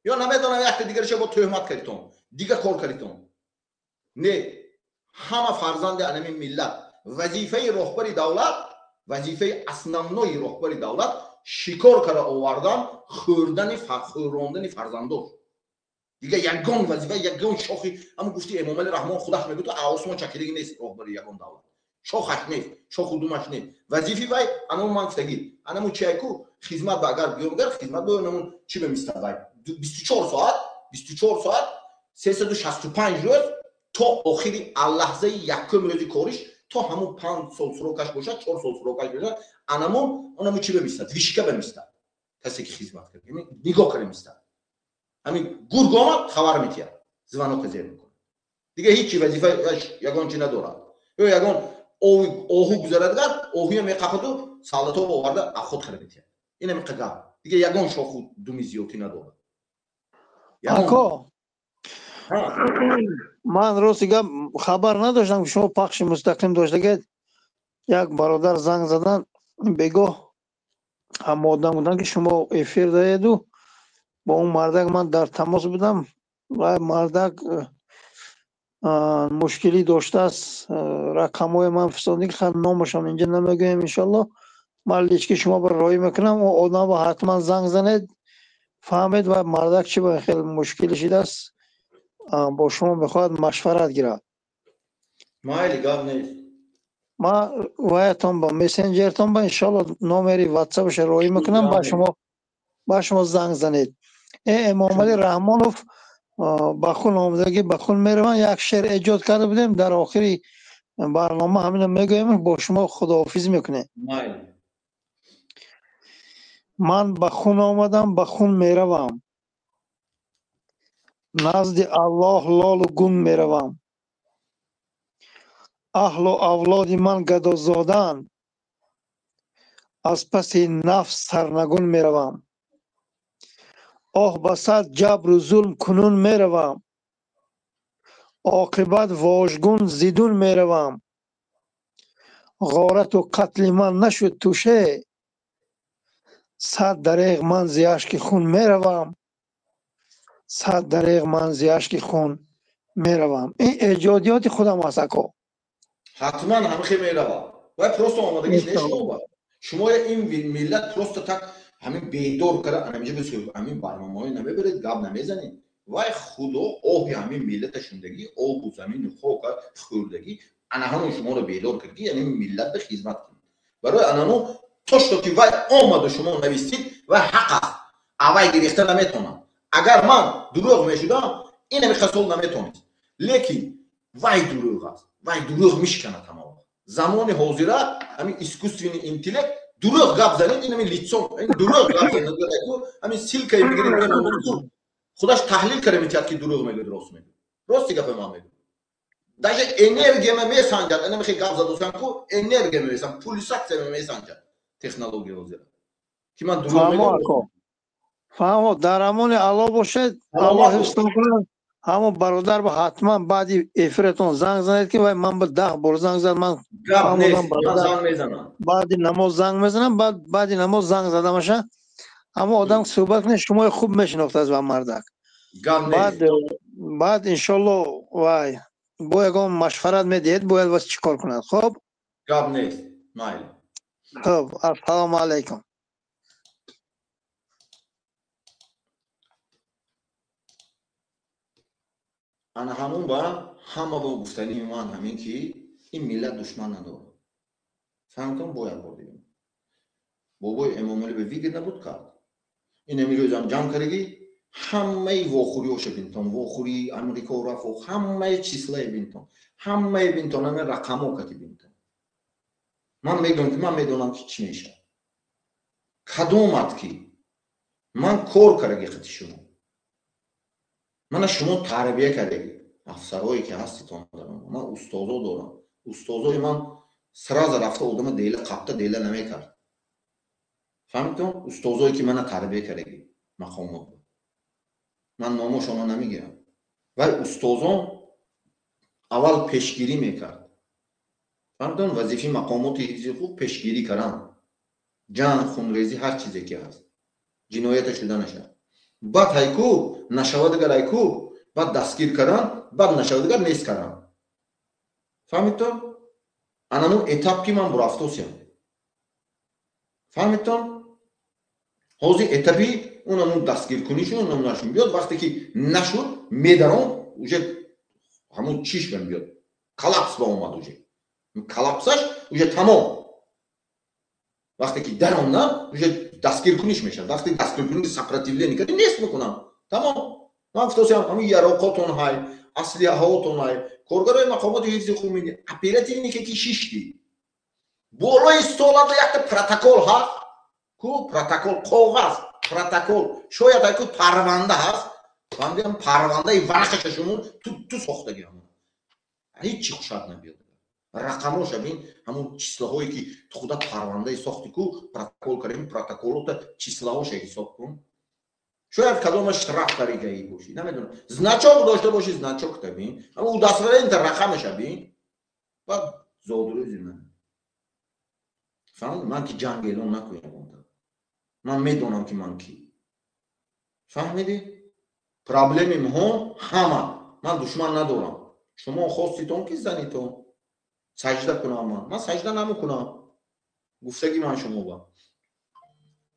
ё намедонам якта дигарша бо тӯҳмат кардитон, дига кор кардитон. Не, ҳама фарзанди анами миллат. Вазифаи роҳбари давлат, вазифаи основной роҳбари давлат шикор карда овардан, хӯрдани хӯрондани фарзандош. Дига ягон вазифа, ягон шохи, ҳамон гуфти Эмомалӣ Раҳмон худаш мегӯяд, осмон чакидагӣ нест роҳбари ягон давлат. Шохаш нест, шоху думаш нест. Вазифи вай анамун ман гуфтагӣ, анамун чиайку хизмат ба агар биёмгар хизмат ба анамун чӣ бемистад вай 24 соат, 24 соат, 365 рӯз то охири лаҳзаи якум рӯзи кориш то ҳамун 5 сол срок аш бошад, 4 сол срок аш бошад, анамун онамун чӣ бемистад? Вышка бемистад. Касе ки хизмат кард, нигоҳ карда мистад. Ҳамин гург омад, хабар метиҳад, звонок а зер мекунад. Дига ҳеҷ вазифа ягон чи надорад. Ё ягон оҳу гузарадгар, оҳуя меқападу солдатҳо оварда аход карда метиҳад. Ин ҳамин гап. Дига ягон шоху думи зиёдтӣ надорад. Ако, ман рости гап хабар надоштам, ки шумо пахши мустақим доштагед. Як бародар занг задан бегоҳ, ҳама одам гуфтанд, ки шумо эфир даеду. Бо он мардак ман дар тамос будам ва мардак мушкилӣ доштааст. Рақамҳои ман фиристодем, ки номашон инҷа намегӯем, иншоалло ман лички шумо ба роҳӣ мекунам. Он одамро ҳатман занг занед, фаҳмед ва мардак чӣ ба хеле мушкилӣ шидааст, бо шумо мехоҳад машварат гирад. Майли, гап нест. Ман ваятон ба мессенҷертон ба иншоалло номери ватсапаша роҳӣ мекунам, ба шумо занг занед. Эмомалӣ Раҳмонов ба хун омадагӣ, ба хун мераванд. Як шеър эҷод карда будем, дар охири барнома ҳамина мегӯем, бо шумо худоҳофизӣ мекунем. Ман ба хун омадам, ба хун меравам, назди Аллоҳ лолу гун меравам. Аҳлу авлоди ман гадозодаанд, аз паси нафс сарнагун меравам. Оҳ, ба сад ҷабру зулм кунун меравам, оқибат вожгун зидун меравам. Ғорату қатли ман нашуд туше, сад дареғ ман зи ашки хун меравам, сад дареғ ман зи ашки хун меравам. Ин эҷодиёти худам аст, ако. Ҳатман ҳамихе меравад. Вай просто омодагиш нест. Шумо ин миллат просто так ҳамин бедор карда, анамиҷа бис, ҳамин барномаҳои намебаред, гап намезанед. Вай худо оҳи ҳамин миллата шундагӣ, обу замину хока хӯрдагӣ, ана ҳамон шуморо бедор кард, ки яъне миллат ба хизмат кунед. Барои анану то что ки вай омаду шумо навистид, вай ҳақ аст, авай гирифта наметонад. Агар ман дурӯғ мешудам, ин ҳами қасол наметонист. Лекин вай дурӯғ аст, вай дурӯғ мешиканад ҳама вақт. Замони ҳозира ҳамин искусственный интеллект дурӯғ гап занед, ин ҳамин лицо, ин дурӯғ гап занед, ҳамин ссылка и мегиред, худаш таҳлил карда метиҳад, ки дурӯғ мегӯяд, рост мегӯяд. Рости гапа ман мегӯям. Даже энергияма месанҷад, ана мехе гап задосам ку, энергия месанҷад, пульсация месанҷад технология ҳозира. Ки ман дурӯғ мегӯям. Фаҳмо, дар амони Аллоҳ бошед, Аллоҳ ҳифзтон кунад. Ҳамон бародар ба ҳатман баъди эфиратон занг занед, ки вай ман ба 10 бор занг зад, ман баъди намоз занг мезанам, баъди намоз занг задамаша. Ҳамон одам суҳбат кунед, шумои хуб мешинохтааст ва мардак. Баъд иншолло вай бо ягон машварат медиҳед, бояд вас чӣ кор кунад. Хоб? Гап нест, майли. Хоб, ассалому алайкум. Ана ҳамон ба ҳама бо гуфтании ман ҳамин, ки ин миллат душман надорад. Фаҳмтон, бояд бор дигам. Бобои Эмомалӣ ба вигр набуд кард. Ин ҳамин рӯзам ҷамъ кардагӣ, ҳамаи вохӯриҳоша бинтон, вохӯрии Амрико рафт, ҳамаи числаи бинтон, ҳамаи бинтон, ҳамаи рақамҳо кати бинтон. Ман мегӯям, ки ман медонам, ки чӣ мешавад. Кадомат ки ман кор кардаги қати шумо. Мана шумо тарбия кардаги. Афсарое ки ҳаститон дар ман. Ман устозо дорам. Устозои ман сразу рафта одама дела қапта дела намекард. Фаҳмидтон? Устозое ки мана тарбия кардаги мақомот. Ман номошонро намегирам. Вай устозон аввал пешгирӣ мекард. Фаҳмидтон? Вазифаи мақомоти ҳифзи ҳуқуқ пешгирӣ кардан. Ҷанг, хунрезӣ, ҳар чизе ки ҳаст. Ҷиноята шуда нашавад. Баъд ҳайку нашавад агар ҳайку, баъд дастгир кардан, баъд нашавад агар нест кардан. Фаҳмидтон? Анамун этап ки ман бурафтосиям. Фаҳмидтон? Ҳозир этапи унамун дастгиркунишун, унамун нашун биёд, вақте ки нашуд, медарон, уже ҳамун чиш бам биёд. Коллапс ба омад уже. Коллапсаш уже тамом. Вақте ки даромдам, уже дастгиркуниш мешавад. Вақте дастгиркунӣ сопротивление кардӣ, нест мекунам. Тамом. Ман гуфтосиям, ҳамин яроқотон ҳай, аслиҳаҳотон ҳай, коргарои мақомоти ҳифзи ҳуқуқ мини, оперативнике ки шишти. Болои столата якта протокол ҳаст. Ку протокол коғаз, протокол. Шояд ай ку парванда ҳаст. Фаҳмидам, парвандаи варақаша шумо ту сохтаги ҳамон. Ҳеҷ чи хушат набиёд. Рақамоша бин, ҳамон числаҳое ки ту худат парвандаи сохти ку, протокол кардем, протоколота числаҳоша ҳисоб кун. Шояд кадома штраф каригаи бошӣ, намедонам. Значок дошта бошӣ, значокта бин. Ҳамон удостоверениета рақамаша бин. Баъд зодрӯзи ман. Фаҳмидӣ? Ман ки ҷанг эълон накунам онта. Ман медонам, ки ман кӣ. Фаҳмидӣ? Проблеми мо ҳама. Ман душман надорам. Шумо хоститон ки занитон саҷда кунам ман. Ман саҷда намекунам. Гуфтаги ман шумо ба.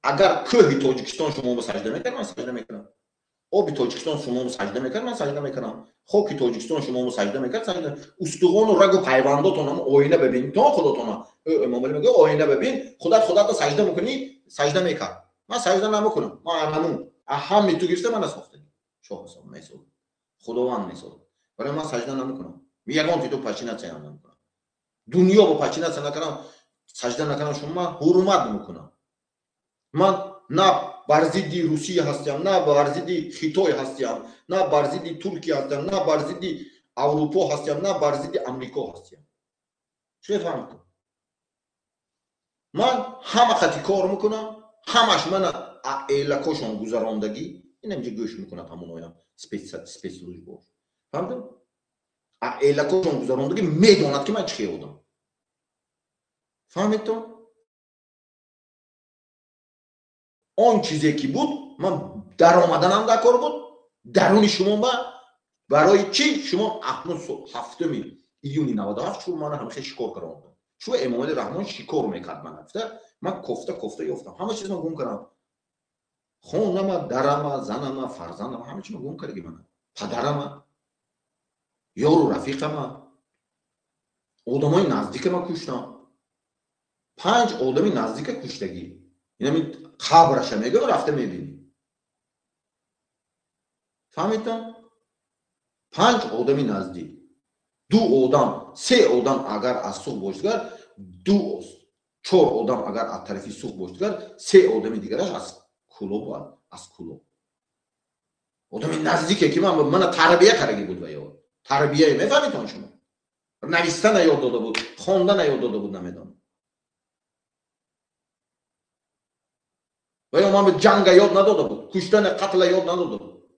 Агар кӯҳи Тоҷикистон шумо ба саҷда мекард, ман саҷда мекунам. Оби Тоҷикистон шумо ба саҷда мекард, ман саҷда мекунам. Хоки Тоҷикистон шумо ба саҷда мекард, саҷда. Устухону рагу пайвандотон ҳам оина бибин, то худотона. Эмомалӣ мегӯяд, оина бибин, худат худатро саҷда мекунӣ, саҷда мекард. Ман саҷда намекунам. Ман анамун. Ҳамми ту гирифта мана сохтагӣ. Шоҳ ҳисоб месозад. Худованд месозад. Барои ман саҷда намекунам. Ягон титу подчиняться ҳам намекунам. Дунё бо подчиняться накардам, саҷда накардам, шумо ман ҳурмат мекунам. Ман на бар зидди Русия ҳастям, на бар зидди Хитой ҳастям, на бар зидди Туркия ҳастям, на бар зидди Аврупо ҳастям, на бар зидди Амрико ҳастям. Чӣ фаҳмидам? Ман ҳама хати кор мекунам, ҳамаш мана элакошон гузарондагӣ, инамҷа гӯш мекунад ҳамоноям спецслужбо. Фаҳмидам? Элакошон гузарондагӣ медонад, ки ман чӣ хел одам. Фаҳмидтон? Он чизе ки буд, ман даромаданам дар кор буд, даруни шумо ба барои чӣ шумо акнун 7 июни 97 чун мана ҳамеша шикор кардам. Чун Эмомали Раҳмон шикор мекард мана гуфта, ман кофта кофта ёфтам. Ҳама чиз ман гум кардам. Хонама, дарама, занама, фарзандама, ҳама чиз ман гум кардаги мана. Падарама, ёру рафиқама, одамои наздикама куштам. 5 одами наздика куштагӣ. Инами қабраша мегӯям, рафта мебинӣ. Фаҳмидтон? 5 одами наздик. 2 одам, 3 одам агар аз суғ бошдигар, 2 4 одам агар аз тарафи суғ бошдигар, 3 одами дигараш аз Кулоб, аз Кулоб. Одами наздике ки мана тарбия кардаги буд ва ё. Тарбияе мефаҳмидтон шумо? Навистана ёд дода буд, хондана ёд дода буд, намедонам. Ва ё ман ҷанга ёд надода буд, куштана, қатла ёд надода буд.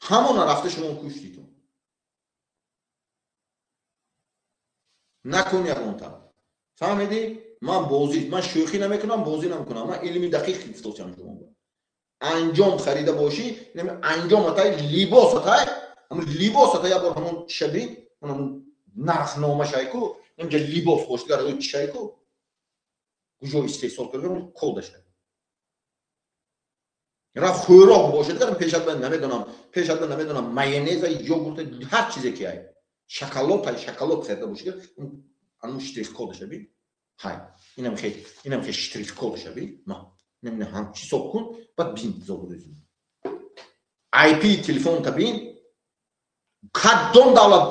Ҳамона рафта шумо куштитон. Накун ягонта. Фаҳмидӣ? Ман бозӣ, ман шӯхӣ намекунам, бозӣ намекунам. Ман илми дақиқ гуфтосям шумо. Анҷом харида бошӣ, анҷом атай, либос атай, ҳамун либос атай як бор ҳамун чиша бин, ҳамун нархнома шайку, инҷа либос бошдигар ӯ чишайку, куҷо истеҳсол карда, кодаша. Рафт хӯрок бошад, пешат ба намедонам, пешат ба намедонам, майонеза, йогурт, ҳар чизе ки ай. Шоколад, ай шоколад харида бошад, ҳамун штрих-кодаша бин. Ҳай, инам хе, инам хе штрих-кодаша бин. Ма, инам ҳам ҳисоб кун, баъд бин зобрӯз. IP телефон та бин. Кадом давлат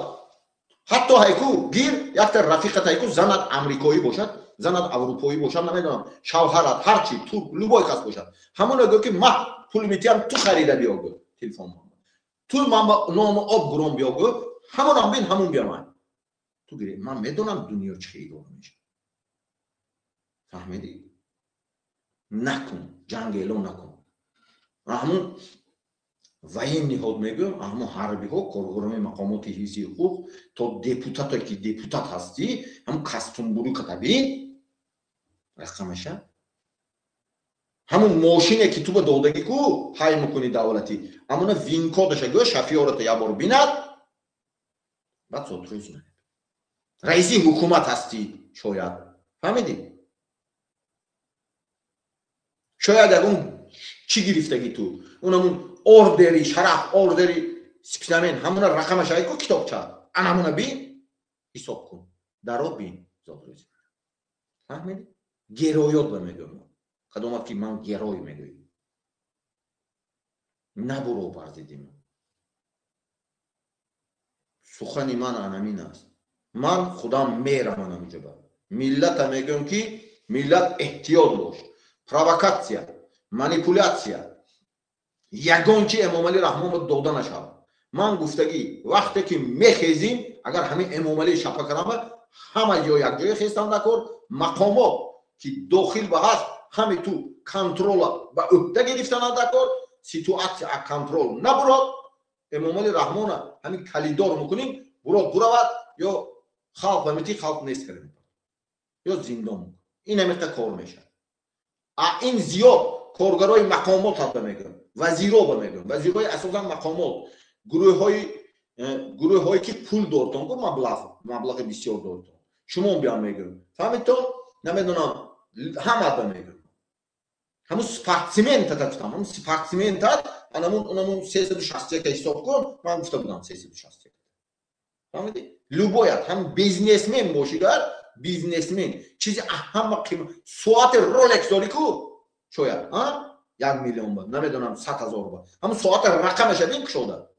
ҳатто ҳайку гир якта рафиқат ҳайку занат амрикоӣ бошад, занат аврупоӣ бошад, намедонам, шавҳарат, ҳарчи, турк, любой кас бошад. Ҳамона гӯ ки ма пул метиҳам, ту харида биё гӯ телефон. Ту ман ба нону об гуром биё гӯ, ҳамонам бин, ҳамон биё ман. Ту гири, ман медонам дунё чӣ идора мешавад. Фаҳмидӣ? Накун, ҷанг эълон накун. Ҳамон военный ҳод мегӯям, ҳамон ҳарбиҳо, коргарони мақомоти ҳифзи ҳуқуқ, то депутате ки депутат ҳастӣ, ҳамон кастумбурӯ катабӣ рақамаша. Ҳамон мошине ки ту ба додагӣ ку ҳай мекунӣ давлатӣ, ҳамона винкодаша гӯ, шофёрата як бор бинад, баъд сотрӯз намебинад. Раиси ҳукумат ҳастӣ шояд. Фаҳмидӣ? Шояд ягон чӣ гирифтагӣ ту, унамун ордери шараф, ордери спитамен, ҳамона рақамаша ай ку китобча, ан ҳамона бин, ҳисоб кун, даро бин, зодрӯз. Фаҳмидӣ? Героёт ба мегӯям. Кадомат ки ман герой мегӯям. Набуро бар зидди ман. Сухани ман анамин аст. Ман худам мерам анамиҷоба. Миллата мегӯям ки миллат эҳтиёт бош. Провокатсия, манипулятсия, ягон чи Эмомалӣ Раҳмон дода нашавад. Ман гуфтагӣ вақте ки мехезим, агар ҳамин Эмомалӣ шапа карама, ҳама ҷо якҷоя хестанд дар кор, мақомот ки дохил ба ҳаст, ҳами ту контрола ба ӯҳда гирифтананд дар кор, ситуатсия а контрол набурод, Эмомалӣ Раҳмона ҳамин калидор мекунем, бурод буравад, ё халқ ба мити халқ нест карда мепарад, ё зиндон мекунад. Ин ҳамиқа кор мешавад. А ин зиёд коргарои мақомот ҳатто мегӯям, вазиро ба мегӯям, вазирои асосан мақомот, гурӯҳҳое ки пул дортон, ку маблағи бисёр дортон, шумо биям мегӯям, фаҳмидтон? Намедонам, ҳамат ба мегӯям. Ҳамун спортсментата гуфтам, ҳамун спортсментат, анамун 361 ҳисоб кун, ман гуфта будам 361. Фаҳмидӣ? Любоят, ҳам бизнесмен бошигар, бизнесмен, чизи ҳама қимат, соати Rolex дорӣ ку, шояд, а? 1 миллион ба, намедонам, 100 000 ба. Ҳамун соата рақамаша бин кушода.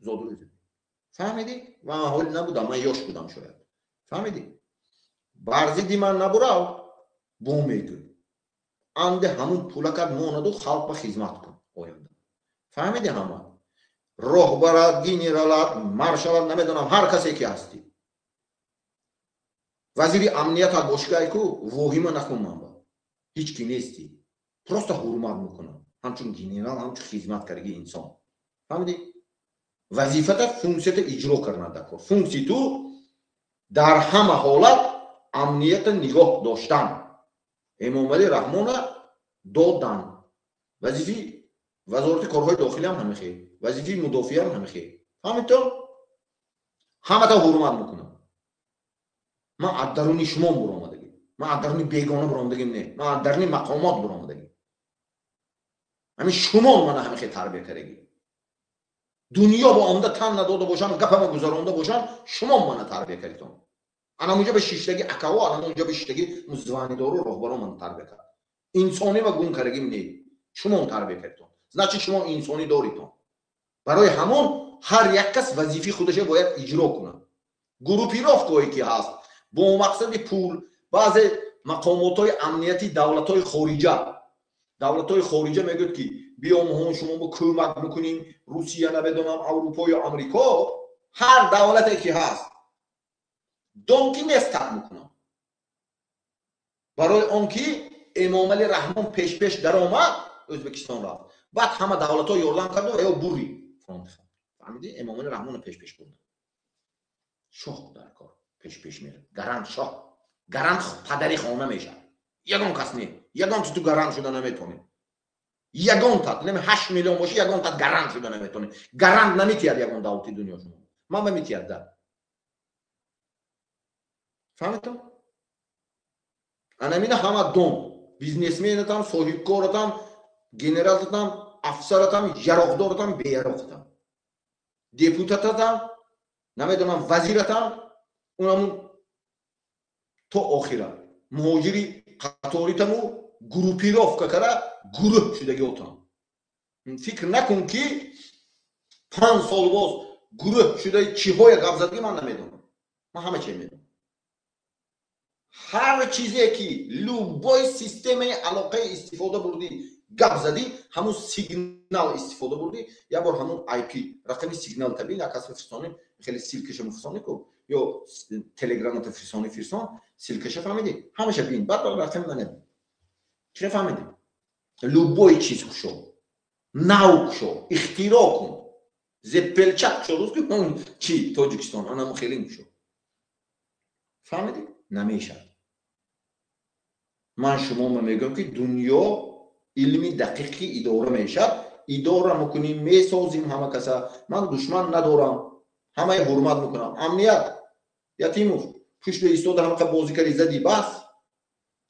Зодрӯз. Фаҳмидӣ? Ман ҳоли набудам, ман ёш будам шояд. Фаҳмидӣ? Бар зидди ман набурав, бо мегӯй. Анде ҳамун пулакат монаду халқ ба хизмат кун оянда. Фаҳмидӣ ҳама? Роҳбарат, генералат, маршалат, намедонам, ҳар касе ки ҳастӣ. Вазири амниятат бошгай ку, воҳима накун ман ба. Ҳеҷ ки нестӣ. Просто ҳурмат мекунам. Ҳамчун генерал, ҳамчун хизматкарги инсон. Фаҳмидӣ? Вазифата, функсията иҷро кардан дар кор. Функсияи ту дар ҳама ҳолат амнията нигоҳ доштан. Эмомалӣ Раҳмона додан. Вазифаи вазорати корҳои дохилӣ ҳам ҳамин хел, вазифаи мудофиа ҳам ҳамин хел. Фаҳмидтон? Ҳамата ҳурмат мекунам. Ман аз даруни шумо буромадагӣ, ман аз даруни бегона буромадагим не, ман аз даруни мақомот буромадагӣ. Ҳамин шумо мана ҳамин хел тарбия кардагӣ. Дунё бо омда тан надода бошам, гапама гузаронда бошам, шумо мана тарбия кардитон. Ана унҷа ба шиштаги акаво, ана унҷа ба шиштаги званидору роҳбаро мана тарбия кард. Инсонӣ ва гум кардагим не. Шумо тарбия кардитон. Значит, шумо инсонӣ доритон. Барои ҳамон ҳар як кас вазифаи худашро бояд иҷро кунад. Группировкое ки ҳаст бо мақсади пул, баъзе мақомотҳои амнияти давлатҳои хориҷа, давлатҳои хориҷа мегӯяд ки биё мо шумо кӯмак мекунем, Русия намедонам, Аврупо ё Амрико, ҳар давлате ки ҳаст дон ки нестат мекунам. Барои он ки Эмомалӣ Раҳмон пеш-пеш даромад, Ӯзбекистон рафт. Баъд ҳама давлатҳо ёрдам карду ва ё бури фронт. Фаҳмидӣ? Эмомалӣ Раҳмонро пеш-пеш бурд. Шоҳ дар кор пеш-пеш мерад. Гарант шоҳ. Гарант падари хона мешавад. Ягон кас не. Ягон ту гарант шуда наметавонӣ. Ягон тат, нами 8 миллион боши, ягон тат гарант шуда наметавонӣ. Гарант наметиҳад ягон давлати дунё шумо. Ман ба метиҳад да. Фаҳмидтон? Анамина ҳама дон. Бизнесменатам, соҳибкоратам, генералтам, афсаратам, яроқдоратам, беяроқатам. Депутататам, намедонам, вазиратам, унамун то охира. Муҳоҷири қаторитаму группировка кара гурӯҳ шудаги отам. Фикр накун ки 5 сол боз гурӯҳ шудаи чиҳое гап задагӣ ман намедонам. Ман ҳама чиз медонам. Ҳар чизе ки любой системаи алоқаи истифода бурдӣ, гап задӣ, ҳамун сигнал истифода бурдӣ, як бор ҳамун IP рақами сигнал табин, як кас фирсонӣ, хеле ссылкаша мефирсонӣ ку, ё телеграмата фирсонӣ фирсон, ссылкаша фаҳмидӣ? Ҳамаша бин, баъд рақами ман набин. Чӣ фаҳмидӣ? Любой чиз кушо, нав кушо, ихтироъ кун, зеппелчак кушо, рӯз ки чи Тоҷикистон, анаму хеле кушо. Фаҳмидӣ? Намешавад. Ман шуморо мегӯям ки дунё илми дақиқи идора мешавад. Идора мекунем, месозим ҳама каса. Ман душман надорам, ҳамаи ҳурмат мекунам. Амният Ятимов пушт ба истода ҳамақа бозӣ карди зади бас.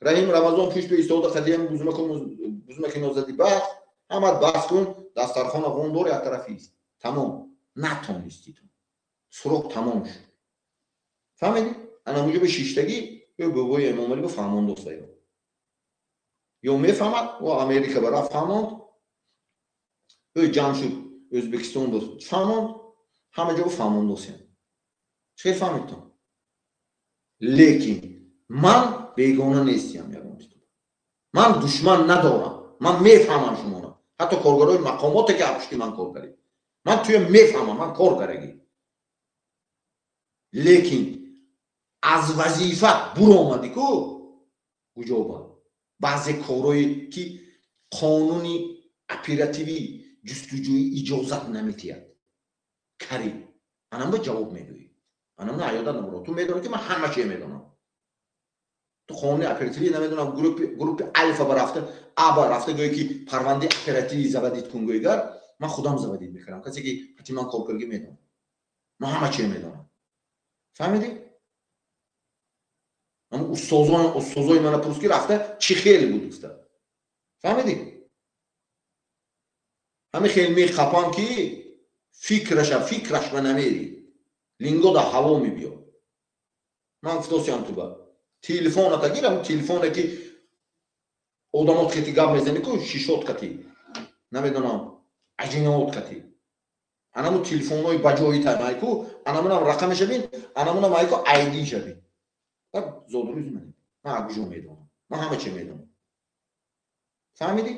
Раҳим Рамазон пушт ба истода қадиям бузмакино зади бас. Ҳамат бас кун, дастархона ғондор як тарафист. Тамом. Натонистӣ ту. Срок тамом шуд. Фаҳмидӣ? Ана муҷиби шиштагӣ ё бобои Эмомалӣ ба фаҳмондост ё. Ё мефаҳмад, ӯ Америка ба рафт фаҳмонд, ӯ ҷамъ шуд Ӯзбекистон ба фаҳмонд, ҳама ҷо фаҳмондосем. Чӣ фаҳмидтон? Лекин ман бегона нестиям ягон титул. Ман душман надорам. Ман мефаҳмам шуморо. Ҳатто коргарои мақомоте ки пушти ман кор кардед. Ман туя мефаҳмам, ман кор кардагӣ. Лекин аз вазифа буромадӣ ку куҷоба? Баъзе корое ки қонуни оперативӣ ҷустуҷӯӣ иҷозат наметиҳад. Кари. Анам ба ҷавоб мегӯӣ. Анам на аёда набуро. Ту медонӣ ки ман ҳама чиз медонам. Ту қонуни оперативӣ намедонам, группи алфа ба рафта, а ба рафта гӯӣ ки парвандаи оперативӣ заводить кун гӯйгар, ман худам заводить мекунам. Касе ки ҳати ман кор кардагӣ медонам. Ман ҳама чиз медонам. Фаҳмидӣ? Ҳамун устозои мана пурс ки рафта чӣ хел буд гуфта. Фаҳмидӣ? Ҳамин хел мехапам ки фикраш ба намери. Линго дар ҳаво мебиёд. Ман гуфтосиям ту ба. Телефоната гир, ҳамун телефоне ки одамот хети гап мезанӣ ку, шишот кати. Намедонам, аҷинаот кати. Анамун телефонҳои ба ҷои тай ку, анамунам рақамеша бин, анамунам айку айдиша бин. Баъд зодрӯзи ман. Ман аз куҷо медонам? Ман ҳама чиз медонам. Фаҳмидӣ?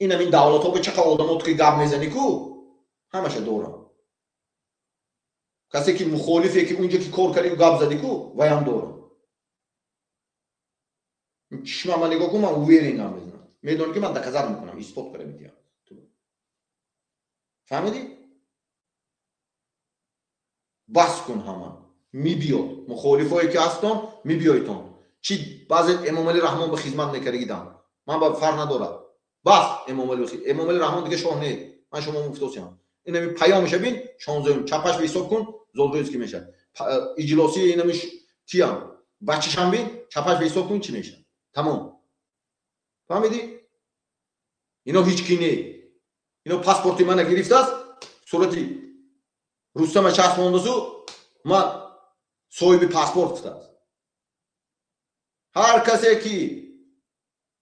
Ин ҳамин давлатҳо ба чӣ қадр одамот ки гап мезанӣ ку, ҳамаша дорам. Касе ки мухолифе ки унҷа ки кор кардӣ гап задӣ ку, ваям дорам. Чишма ман нигоҳ кун, ман уверен гап мезанам. Медонӣ ки ман доказать мекунам, исбот карда медиҳам. Фаҳмидӣ? Бас кун ҳама. Мебиёд. Мухолифое ки ҳастон, мебиёйтон. Чи баъзе Эмомалӣ Раҳмон ба хизмат мекардагидам. Ман ба фарқ надорад. Бас Эмомалӣ Раҳмон дига шоҳ не. Ман шумо гуфтосиям. Ин ҳамин паёмаша бин, 16 чапаш ба ҳисоб кун, зодрӯз ки мешавад. Иҷлосии ин ҳамин тиям. Бачашам бин, чапаш ба ҳисоб кун, чӣ мешавад. Тамом. Фаҳмидӣ? Ино ҳеҷ ки не. Ино паспорти мана гирифтааст, сурати Рустама часпондасу ман соҳиби паспорт гуфтааст. Ҳар касе ки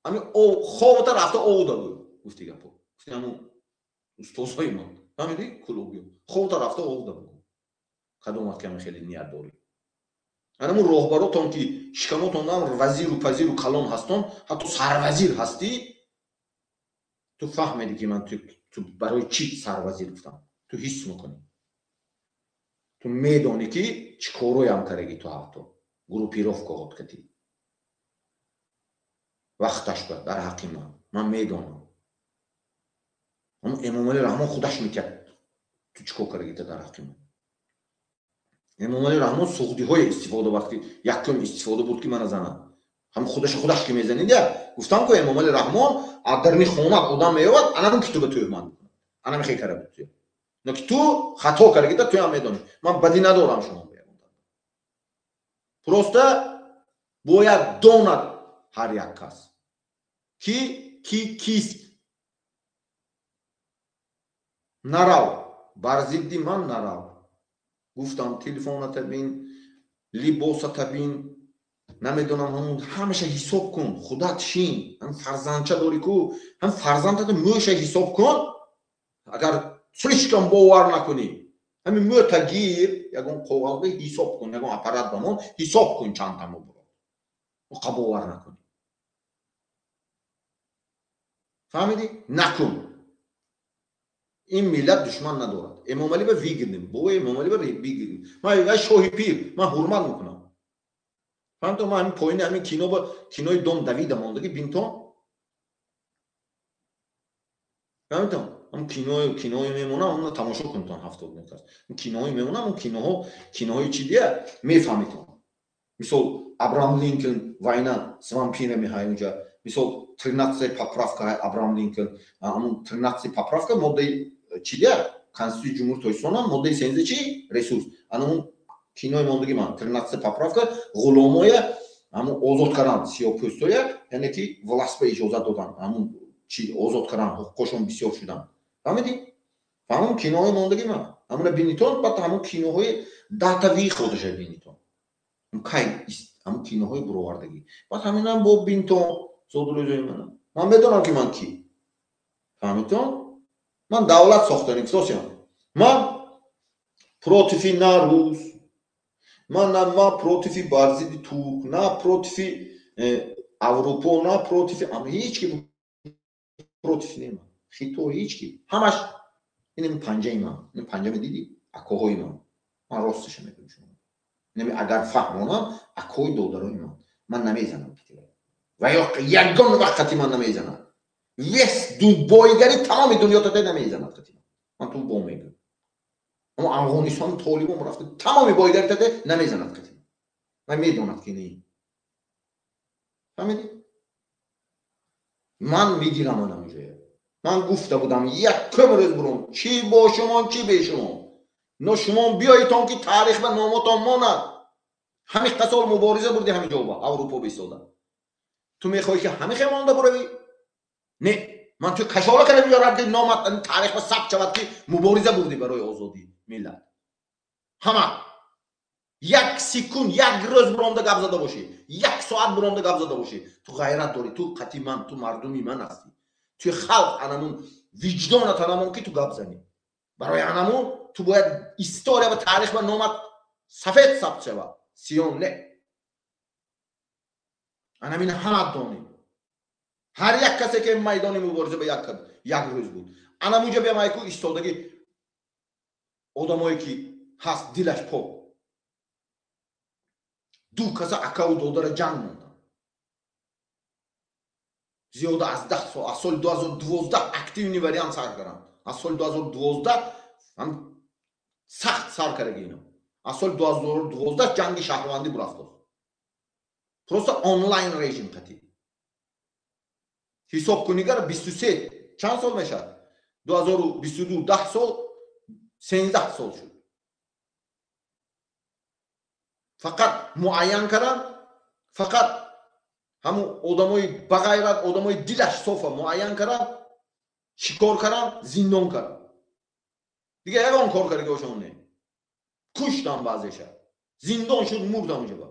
ҳамин ховата рафта овда буд, гуфти гапо. Гуфти ҳамун устозҳои ман. Фаҳмидӣ? Клубиё. Ховата рафта овда буд. Кадомат ки ҳамин хеле ният дорӣ. Анамун роҳбаротон ки шикамотон вазиру пазиру калон ҳастон, ҳатто сарвазир ҳастӣ, ту фаҳмедӣ ки ман ту барои чӣ сарвазир гуфтам. Ту ҳис мекунӣ. Ту медонӣ ки чӣ короям кардаги ту ҳатто группировкаҳот катӣ. Вақташ ба дар ҳаққи ман. Ман медонам. Аммо Эмомалӣ Раҳмон худаш метиҳад ту чӣ кор кардаги ту дар ҳаққи ман. Эмомалӣ Раҳмон суғдиҳое истифода бурд ки якум истифода бурд ки мана занад. Ҳам худаш худаш ки мезанид я. Гуфтам ку Эмомалӣ Раҳмон аз дарни хонат одам меёвад, анамун ки ту ба тӯҳмат мекунад. Ана мехе кара буд ту. Но ки ту хато кардаги та ту ҳам медонӣ. Ман бадӣ надорам шумо. Просто бояд донад ҳар як кас ки ки кист. Нарав, бар зидди ман нарав. Гуфтам телефоната бин, либосата бин, намедонам ҳамун ҳамаша ҳисоб кун, худат шин, ҳам фарзандча дорӣ ку, ҳам фарзандата мӯша ҳисоб кун. Агар слишком бовар накунӣ, ҳамин мӯта гир, ягон коғаз бе ҳисоб кун, ягон аппарат бамон ҳисоб кун чанд тамо буро. Оқа бовар накунӣ. Фаҳмидӣ? Накун. Ин миллат душман надорад. Эмомалӣ ба вигирнем, бо Эмомалӣ ба вигирнем. Ман вай шоҳи пир, ман ҳурмат мекунам. Фаҳмидӣ? Ман ҳамин поини ҳамин кино ба кинои Дом Давида мондагӣ бинтон. Фаҳмидӣ? Ҳам кинои мемонам, ҳамна тамошо кунтон 70 метр. Кинои мемонам, он киноҳо, киноҳои чӣ дия мефаҳмитон. Мисол Абрам Линколн война с вампирами ҳай унҷа. Мисол 13 поправка ҳай Абрам Линколн, ҳамун 13 поправка моддаи чӣ дия? Конститутсияи Ҷумҳурии Тоҷикистон моддаи 13 чӣ? Ресурс. Ана он кинои мондагӣ ман 13 поправка ғуломоя ҳамун озод кардан сиёҳпӯстоя, яъне ки власт ба иҷозат додан, ҳамун чӣ озод кардан, ҳуқуқошон бисёр шудан. Фаҳмидӣ? Ҳамун кинои мондагӣ ман. Ҳамуна бинитон, баъд ҳамун киноҳои датавии худша бинитон. Кай ҳамун киноҳои буровардагӣ. Баъд ҳаминам бо бинтон зодрӯзои мана. Ман медонам ки ман кӣ. Фаҳмидтон? Ман давлат сохтанӣ гуфтосиям. Ман против на рус, ман на ма против барзиди турк, на против Аврупо, на против ҳеҷ ки против нема. Хито ҳеҷ ки. Ҳамаш инем панҷаи ман. Ин панҷа медидӣ? Акоҳои ман. Ман росташо мегӯям шумо. Инем агар фаҳмонам, акои додарои ман. Ман намезанам китиба. Ва ё ягон вақт қати ман намезанам. Вес бойгари тамоми дунё тата намезанад қати ман. Ман ту бо мегӯям. Аммо Афғонистон толибон рафта тамоми бойгари тата намезанад қати ман. Ман медонад ки не. Фаҳмидӣ? Ман мегирам анам ҷоя. Ман гуфта будам якум рӯз бурум, чӣ бо шумо, чӣ бе шумо. Но шумо биёитон ки таърих ба номотон монад. Ҳамин қасол мубориза бурди ҳамин ҷо ба Аврупо бистода. Ту мехоҳӣ ки ҳамин хел монда буравӣ? Не, ман ту кашола карда биёрам ки номат таърих ба сабт шавад ки мубориза бурдӣ барои озодии миллат. Ҳама як секунд, як рӯз буромда гап зада бошӣ, як соат буромда гап зада бошӣ, ту ғайрат дорӣ, ту қати ман, ту мардуми ман ҳастӣ. Ту халқ анамун виҷдонат анамун ки ту гап занӣ. Барои анамун ту бояд история ва таърих ба номат сафед сабт шавад, сиён не. Анамин ҳама донем. Ҳар як касе ки майдони мубориза ба як рӯз буд. Анамунҷа биям айку истодаги одамое ки ҳаст дилаш пок. Ду каса акаву додара ҷанг монданд. Зиёда аз 10 сол, аз соли 2012 активный вариант сар карданд. Аз соли 2012 ҳам сахт сар кардаги ино. Аз соли 2012 ҷанги шаҳрвандӣ бурафтост. Просто онлайн режим қатӣ. Ҳисоб кунигар 23 чанд сол мешавад? 2022 10 сол, 13 сол шуд. Фақат муайян кардан, фақат ҳамун одамои бағайрат, одамои дилаш софа муайян кардан, Шикор кардам, зиндон кардам. Дига ягон кор кардагиошон не. Куштам баъзеша. Зиндон шуд, мурдам уҷаба.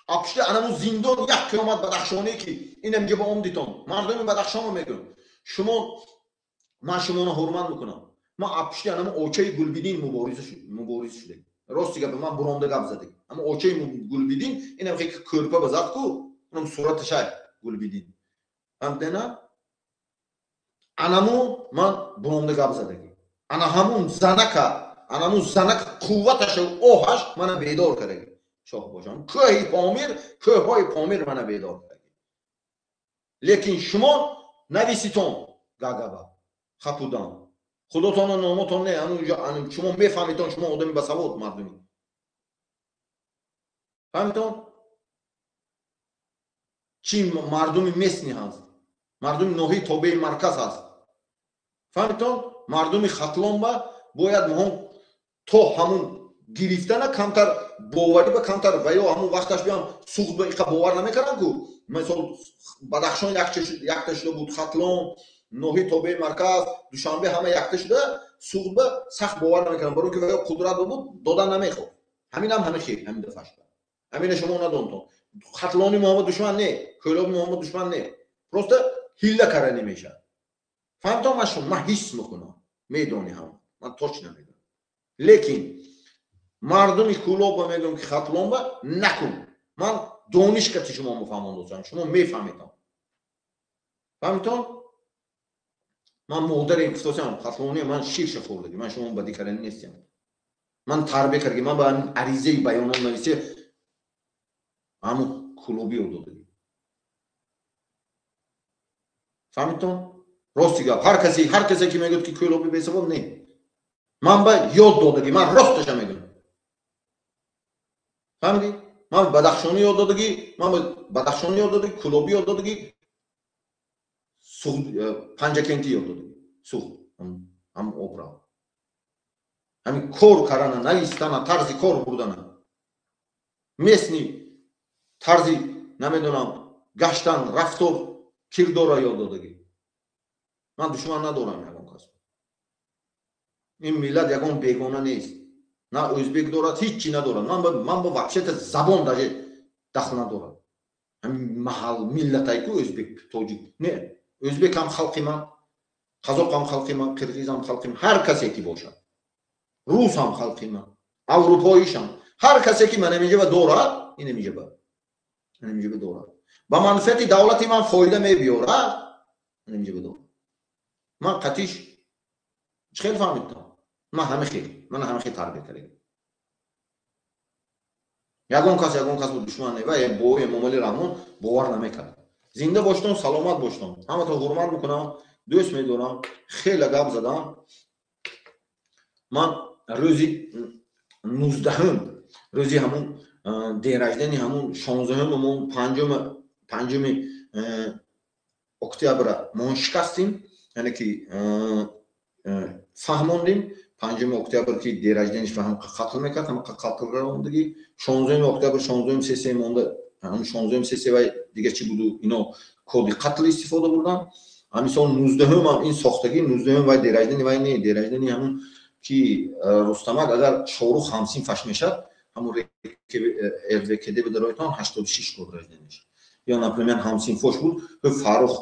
Апшта анаму зиндон як қиёмат Бадахшонӣ ки инам ҷаба омдитон. Мардуми Бадахшонро мегӯям. Шумо ман шуморо ҳурмат мекунам. Ман апшти анаму очаи Гулбидин мубориз шудем. Рости гап, ман буронда гап задем. Ама очаи Гулбидин инам хе кӯрпа ба зад ку, унам сураташай Гулбидин. Фаҳмидена? Анаму ман буронда гап задагӣ. Ана ҳамун занака, анаму занак қувваташа оҳаш мана бедор кардагӣ. Шоҳ бошам. Кӯҳи Помир, кӯҳҳои Помир мана бедор кардагӣ. Лекин шумо нависитон гагаба, хапудан. Худотона номотон не, шумо мефаҳмитон, шумо одами басавод мардуми. Фаҳмитон? Чи мардуми местни ҳаст? Мардуми ноҳияи тобеи марказ ҳаст. Фаҳмитон? Мардуми Хатлон ба бояд моҳон то ҳамун гирифтана камтар боварӣ ба камтар ва ё ҳамун вақташ биям Суғд ба иқа бовар намекардам ку. Мисол Бадахшон якта шуда буд, Хатлон, ноҳияи тобеи марказ, Душанбе ҳама якта шуда, Суғд ба сахт бовар намекардам, барои ки ва ё қудрат буд, додан намехоҳ. Ҳаминам ҳами хел, ҳамин дафъаш. Ҳамина шумо надонтон. Хатлони Муҳаммад душман не, Кӯлоби Муҳаммад душман не. Просто ҳилла кара намешавад. Фаҳмтон, ман шумо ман ҳис мекунам, медонӣ ҳам, ман точно медонам. Лекин мардуми Кӯлоба мегӯям ки Хатлонба накун. Ман дониш кати шумо мефаҳмондосам, шумо мефаҳмитон. Фаҳмитон? Ман модаре гуфтосам, Хатлони ман ширша хӯрдагӣ, ман шумо бадӣ кардани нестам. Ман тарбия кардагӣ, ман ба аризаи баёнот нависе ҳамун Кӯлобиё додагӣ. Фаҳмитон? Рости гап, ҳар касе ки мегӯяд ки Кӯлоби бесавод не. Ман ба ёд додагӣ, ман росташа мегӯям. Фаҳмидӣ? Ман Бадахшонӣ ёд додагӣ, ман ба Бадахшонӣ ёд додагӣ, Кӯлобӣ ёд додагӣ, Суғд, Панҷакентӣ ёд додагӣ. Суғд, ҳам обра. Ҳамин кор кардана, навистана, тарзи кор бурдана. Местни тарзи, намедонам, гаштан, рафтор, кирдора ёд додагӣ. Ман душман надорам ягон кас. Ин миллат ягон бегона нест. На ӯзбек дорад, ҳеҷ чи надорад. Ман ба вообще-то забон даже дахл надорад. Ҳамин маҳал миллатай ку ӯзбек, тоҷик. Не, ӯзбек ҳам халқи ман, қазоқ ҳам халқи ман, қирғиз ҳам халқи ман, ҳар касе ки бошад. Рус ҳам халқи ман, аврупоиш ҳам. Ҳар касе ки ман ҳаминҷа дорад, ин ҳаминҷа дорад. Ба манфиати давлати ман фоида мебиёрад, ин ҳаминҷа дорад. Ман қатиш чӣ хел фаҳмидам? Ман ҳама хел, ман ҳама хел тарбия кардем. Ягон кас бо душман не, ва бо Эмомалӣ Раҳмон бовар намекард. Зинда боштон, саломат боштон. Ҳаматон ҳурмат мекунам, дӯст медорам, хеле гап задам. Ман рӯзи 19-ум, рӯзи ҳамун день рождения ҳамун 16-ум, ҳамун 5-уми октябра мо шикастем, яъне ки фаҳмондем. 5 октябр ки день рождения ҳам қатл мекард, ҳам қатл равондагӣ. 16 октябр 16 сессия монда, ҳам 16 сессия ва дига чӣ буду, ино коди қатл истифода бурдан. Ҳамин сол 19 ҳам ин сохтагӣ, 19 вай день рождения вай не, день рождения ҳамун ки Рустамак агар Шорух ҳамсинфаш мешад, ҳамун РВКД бедаройтон 86 год рождения. Ё например ҳамсинфош буд, Фаррух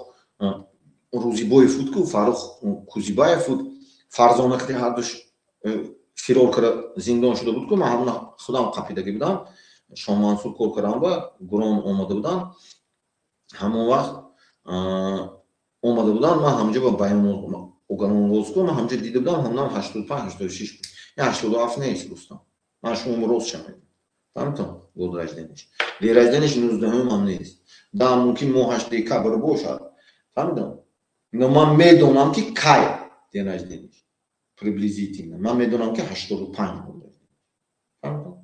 Рӯзибоев буд ку, Фаррух Кузибаев буд, Фарзона ки ҳардуш фирор карда зиндон шуда буд ку, ман ҳамуна худам қапидагӣ будам, Шоҳмансур кор кардам ба Гурон омада будам. Ҳамон вақт омада будам, ман ҳамҷо ба баёнот оганонгоз ку, ман ҳамҷо дида будам, ҳамунам 85 86 буд. Я 87 нест Рустам. Ман шумо рост шамед. Фаҳмитон? Год рождения. День рождения 19 ҳам нест. Да, мумкин моҳаш декабр бошад. Фаҳмидам? Но ман медонам ки кай день рождения. Приблизительно. Ман медонам ки 85 год рождения. Фаҳмидам?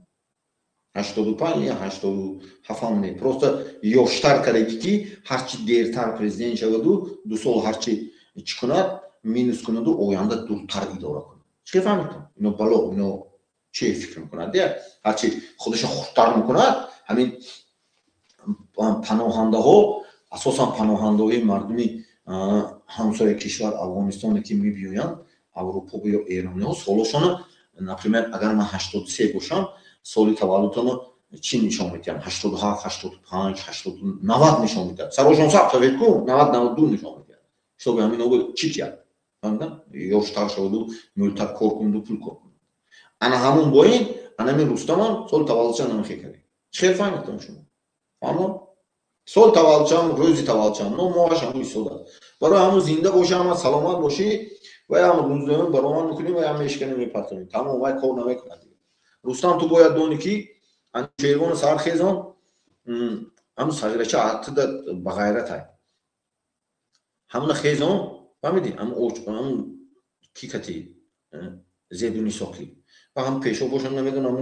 85 я 87 ҳам не. Просто ёштар кардаги ки ҳарчи дертар президент шаваду, ду сол ҳарчи чӣ кунад, минус кунаду, оянда дуртар идора кунад. Чӣ фаҳмидам? Ино балоғ, ино чӣ фикр мекунад? Ҳарчи худашо хурдтар мекунад, ҳамин паноҳандаҳо, асосан паноҳандаҳои мардуми ҳамсояи кишвар Афғонистоне ки мебиёянд, Аврупо ё эрониҳо, солошона, например, агар ман 83 бошам, соли таваллудтоно чӣ нишон медиҳам? 87, 85, 80, 90 нишон медиҳад. Сарошон сабт шавед ку, 90, 92 нишон медиҳад. Ҳисоби ҳамин обу чӣ тиҳад? Фаҳмидан? Ёштар шаваду мӯлтар кор кунду пул кор кунад. Ана ҳамун бо ин, ана ҳамин Рустамон соли таваллудшам намехе кардем. Чӣ хел фаҳмидтон шумо? Фаҳмо? Сол таваллудшам, рӯзи таваллудшам, но моҳаш ҳамун ҳисоб аст. Барои ҳамун зинда бошӣ, ҳама саломат бошӣ, вай ҳам рӯзнома баромад мекунем, вай ҳам мешканем, мепартонем. Тамом, вай кор намекунад. Рустам, ту бояд донӣ, ки Анушервону сархезон ҳамун сағирача аттида ба ғайратай. Ҳамуна хезон, фаҳмидӣ? Ҳамун ки кати Зебунисо ки ва ҳам пешобошон, намедонам,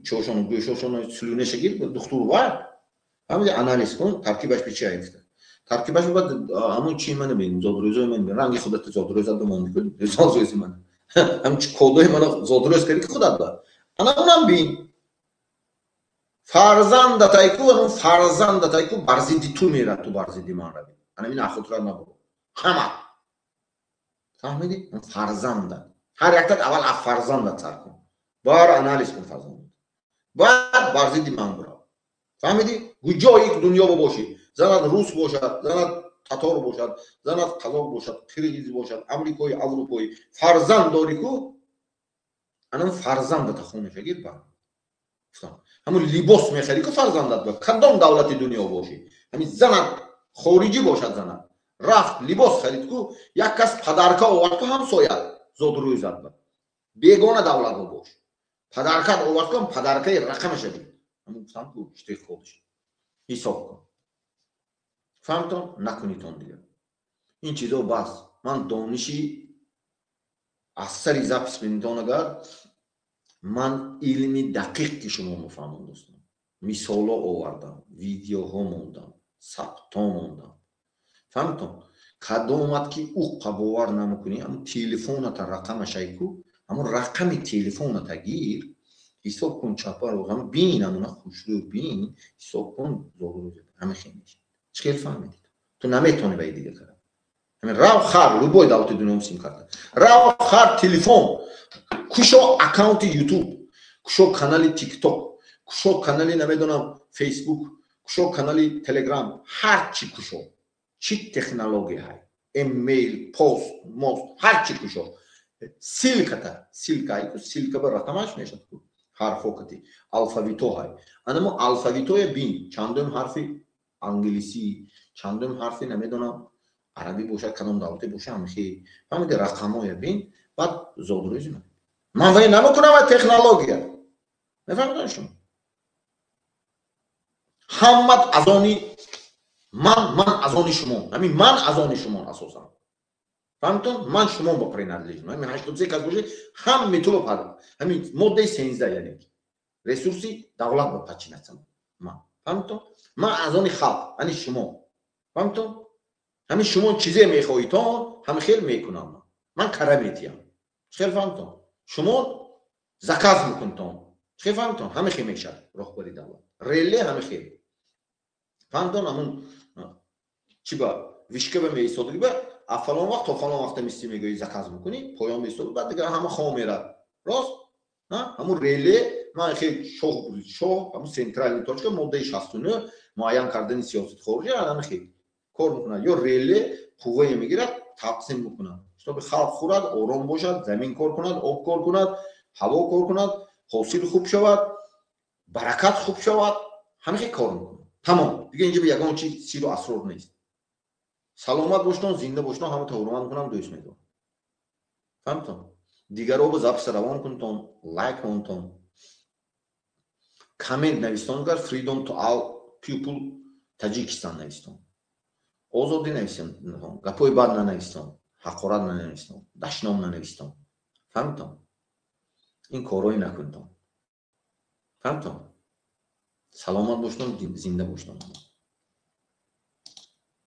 чошон, гӯшошон, слюнеша гир, духтур вай, фаҳмидӣ, анализ кун, таркибаш би чи гуфта. Таркибаш баъд ҳамун чи мана бин, зодрӯзои ман, ранги худат, зодрӯзат бимонди ку, зодрӯзи ман, ҳамун кодои мана зодрӯз кардӣ ки худат ба. Ана унам бин. Фарзандатай ку, анун фарзандатай ку бар зидди ту мерад, ту бар зидди ман равӣ. Ана мин ахотират набуро. Ҳама. Фаҳмидӣ? Фарзанда. Ҳар яктат аввал аз фарзандат сар кун. Бар анализ кун фарзандат. Баъд бар зидди ман бирав. Фаҳмидӣ? Куҷое дунё бошӣ, занат рус бошад, занат татор бошад, занат қазоқ бошад, қирғиз бошад, амрикои, аврупоӣ, фарзанд дорӣ ку, анам фарзандата хонаша гир ба. Ҳамун либос мехарӣ ку фарзандат ба, кадом давлати дунё бошӣ, ҳамин занат хориҷӣ бошад, занат рафт либос харид ку, як кас подарка овард ку, ҳамсоя зодрӯзат ба, бегона давлат бош, подаркат овард ку, подаркаи рақамаша бин. Ҳамун гуфтам ку, штрих-кодаш ҳисоб кун. Фаҳмтон? Накунитон дигар ин чизо, бас. Ман дониши аз сари запись бинитон, агар ман илми дақиқ ки шумо мефаҳмон, дӯстон, мисолҳо овардам, видеоҳо мондам, сабтҳо мондам. Фаҳмтон? Кадомат ки уққа бовар намекунӣ, ҳамун телефоната рақамашай ку, ҳамун рақами телефоната гир, ҳисоб кун, чапаро ҳам бин, ҳамуна хушрӯ бин, ҳисоб кун, ҳама хел мешавад. Чӣ хел фаҳмидед? Ту наметавонӣ ба дига кард. Ҳамин рав хар, любой давлати дунё сим карта. Рав хар телефон, кушо аккаунти Ютуб, кушо канали Тикток, кушо канали, намедонам, Фейсбук, кушо канали Телеграм, ҳар чӣ кушо. Чӣ технология ҳай? Эмейл, пост, мост, ҳар чӣ кушо. Ссылката, ссылка ай ку, ссылка ба рақамаш мешад ку. Ҳарфо кати, алфавито ҳай. Анамо алфавитоя бин, чандум ҳарфи англисӣ, чандум ҳарфи, намедонам, арабӣ бошад, кадом давлате бошад, ҳамихи. Фаҳмиди, рақамҳоя бин, баъд зодрӯзи ман. Ман вай намекунам ва технология. Мефаҳмидон шумо? Ҳамат аз они ман, ман аз они шумо. Ҳамин ман аз они шумо асосан. Фаҳмидон? Ман шумо ба принадлежим. Ҳамин 83 кас бошед, ҳамми ту ба ҳамин моддаи 13, яъне ресурси давлат ба подчиняться ман. Фаҳмидон? Ман аз они халқ, ани шумо. Фаҳмидон? Ҳамин шумо чизе мехоҳитон, ҳам хел мекунам. Ман кара метиҳам. Хел фаҳмидон? Шумо заказ мекунтон. Хел фаҳмидон? Ҳама хел мешавад роҳбари давлат. Реле ҳама хел. Фаҳмидон, ҳамун чӣ ба вышка ба меистодагӣ ба а фалон вақт то фалон вақта мисти мегӯӣ, заказ мекунӣ, поён меистоди, баъд дигар ҳама хом мерад. Рост? Ҳамун реле ман хел шоҳ, шоҳ, ҳамун центральный точка, моддаи 69, муайян кардани сиёсати хориҷӣ, ҳама хел кор мекунад. Ё реле қуввае мегирад, тақсим мекунад, чтобы халқ хӯрад, ором бошад, замин кор кунад, об кор кунад, ҳаво кор кунад, ҳосил хуб шавад, баракат хуб шавад. Ҳама хел кор мекунад. Тамом, дигар инҷа ягон чи сиру асрор нест. Саломат боштон, зинда боштон, ҳамата ҳурмат мекунам, дӯст медорам. Фаҳмтон? Дигаро ба записа равон кунтон, лайк монтон, коммент навистон, гар freedom to all people Таҷикистон навистон, озодӣ навистон, гапои бад нанавистон, ҳақорат нанавистон, дашном нанавистон. Фаҳмтон? Ин корҳое накунтон. Фаҳмтон? Саломат боштон, зинда боштон.